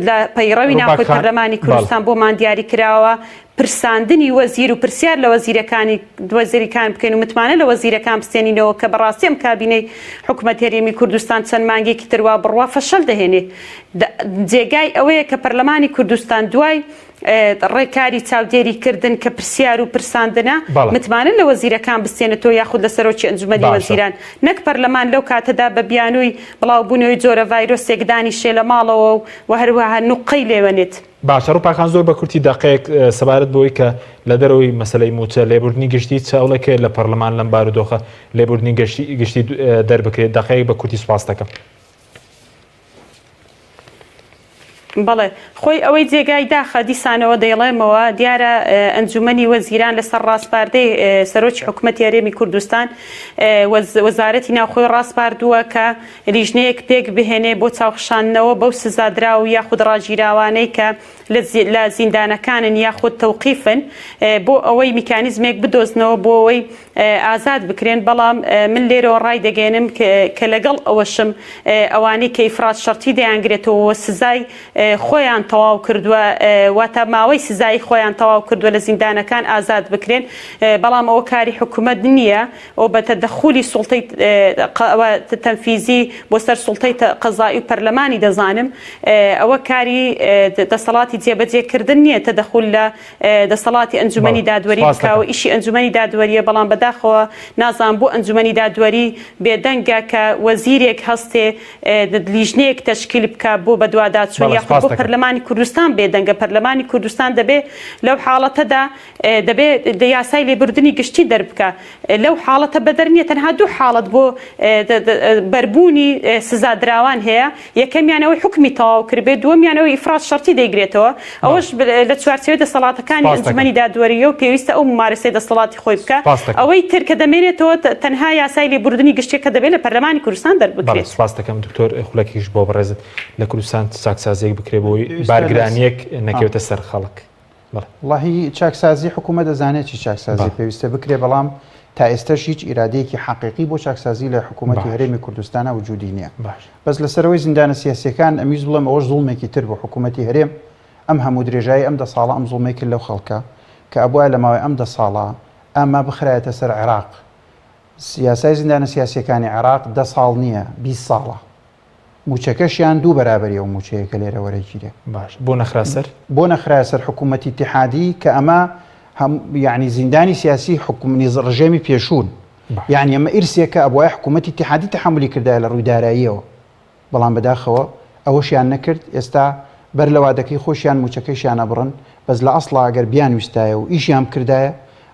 S4: لە پەیڕەوی ناوخۆی پەرلەمانی کوردستان بۆمان دیاری کراوە پرساندنی وەزیر و پرسیار لە وەزیرەکانی وەزیرکان بکەین و متمانە لە وەزیرەکان بستێنینەوە کە بەڕاستی ئەم کابینەی حکومەت هەرێمی کوردستان چەند مانگێکی تر وا بڕوا فەشەل دەهێنێ جێگای ئەوەیە کە پەرلەمانی کوردستان دوای ڕێکاری چاودێری کردن کە پرسیار و پرساندنە متمانە لە وەزیرەکان بستێنێتەوە یاخود لە سەرۆکی ئەنجومەنی وەزیران نەک پەرلەمان لەو کاتەدا بە بیانووی بڵاوبوونەوەی جۆرە ڤایرۆسێک دانیشێ لە ماڵەوە و هەروەها نوققەی لێوەنێت.
S1: باشە ڕوپاکان زۆر بە کورتی دەقەیەک سەبارەت بەوەی کە لە دەرەوەی مەسەلەی مووچە لێبوردنی گشتی چ هەوڵێک هەیە لە پەرلەمان لەم بارودۆخە لێبوردنی گشتی دەربکرێت دەقەیەک بە کورتی سوپاس دەکەم.
S4: بەڵێ خۆی ئەوەی جێگای داخە دیسانەوە دەیڵێمەوە دیارە ئەنجومەنی وەزیران لەسەر ڕاسپاردەی سەرۆکی حکومەتی هەرێمی کوردستان وەزارەتی ناوخۆی ڕاسپاردووە کە لیژنەیەک پێک بهێنێ بۆ چاوخشاندنەوە بەو سزادراو یاخود ڕاگیراوانەی کە لە زیندانەکانن یاخود تەوقیفن بۆ ئەوەی میکانیزمێک بدۆزنەوە بۆ ئەوەی ئازاد بکرێن، بەڵام من لێرەوە ڕایدەگەیەنم کە لەگەڵ ئەوەشم ئەوانەی کە ئیفراد شەرتی دەیانگرێتەوە و سزای خۆیان تەواو کردووە واتە ماوەی سزایی خۆیان تەواو کردووە لە زیندانەکان ئازاد بکرێن، بەڵام ئەوە کاری حکومەت نییە. و بە تەدەخولی سوڵتەی تەنفیزی بۆ سەر سوڵتەی قەزائی و پەرلەمانی دەزانم ئەوە کاری دەسەڵاتی جێبەجێ کردن نییە تەدەخول لە دەسەڵاتی ئەنجومەنی دادوەری بکا و ئیشی ئەنجومەنی دادوەریە بەڵام بەداخەوە نازانم بۆ ئەنجومەنی دادوەری بێدەنگە کە وەزیرێک هەستێ لیژنەیەک تەشکیل بکا بۆ بەدواداچوون یاخود بۆ پەرلەمانی کوردستان بێدەنگە پەرلەمانی کوردستان دەبێ لەو حاڵەتەدا دەبێ یاسای لێبوردنی گشتی دەربکا لەو حاڵەتە بەدەر نییە تەنها دوو حاڵەت بۆ بەربوونی سزادراوان هەیە یەکەمیان ئەوەی حوکمی تەواو کردبێت دووەمیان ئەوەی ئیفراد شەرتی دەیگرێتەوە ئەوەش لە چوارچێوەی دەسەڵاتەکانی ئەنجومەنی دادوەرییە و پێویستە ئەو مومارەسەی دەسەڵاتی خۆی بکا ئەوەی تر کە دەمێنێتەوە تەنها یاسای لێبوردنی گشتیە کە دەبێت لە پەرلەمانی کوردستان دەربکرێت.
S1: سپاست دەکەم دکتۆر خولەکێکیش بۆ بەڕێزت لە کوردستان چاکسازیەک بکرێت بۆی بارگرانیەک نەکەوێتە سەر خەڵک.
S3: وەڵاهی چاکسازی حکوومەت دەزانێت چی چاکسازی پێویستە بکرێ بەڵام تا ئێستەش هیچ ئیرادەیەکی حەقیقی بۆ چاکسازی لە حکوومەتی هەرێمی کوردستانا وجودی نییە بەس لەسەرەوەی زیندانە سیاسیەکان ئەمویست بڵێم ئەوەش زوڵمێکی تر بوو حکوومەتی هەرێم ئەم هەموو درێژایی ئەم دە ساڵە ئەم زوڵمەی کرد لەو خەڵکە کە ئەبوایە لە ماوەی ئەم دە ساڵە ئەمە بخرایەتە سەر عێراق یاسای زیندانە سیاسیەکانی عێراق دە ساڵ نییە 20 ساڵە موچەکەشیان دوو بەرابەری ئەو موچەیە کە لێرە وەرەگیرێ.
S1: باش بۆ نەخرا سەر؟
S3: بۆ نەخرایە سەر حکوومەتی ئیتیحادی کە ئەمە هەم یانی زیندانی سیاسی حکوم نیز ڕژێمی پێشوون. یانی ئەمە ئیرسێکە ئەبوایە حکوومەتی ئیتیحادی تەحەمولی کردایە لە ڕووی داراییەوە. بەڵام بەداخەوە ئەوەشیان نەکرد ئێستا بەر لە وادەکەی خۆشیان موچەکەشیان ئەبڕن بەس لە ئەسڵا ئەگەر بیانویستایە و ئیشیان بکردایە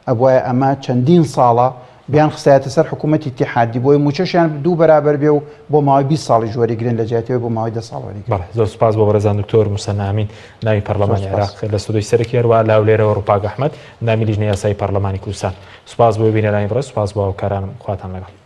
S3: ئەبوایە ئەمە چەندین ساڵە بیان خستایەتە سەر حکوومەتی ئیتیحادی بۆیە مووچەشیان دوو بەرابەر بێ و بۆ ماوەی 20 ساڵیش وەریگرن لە جیاتی ئەوەی بۆ ماوەی دە ساڵ وەریگرن.
S1: بەڵێ زۆر سوپاس بۆ بەڕێزان دکتۆر موسەننا ئەمین ئەندامی پەڕلەمانی عێراق لە ستۆدیۆی سەرەکی هەروەها لە هەولێرەوە ڕووپاک ئەحمەد ئەندامی لیژنەی یاسایی پەڕلەمانی کوردستان سوپاس بۆ بینەرانی بەڕێز سوپاس بۆ هاوکارانم خواتان لەگەڵ.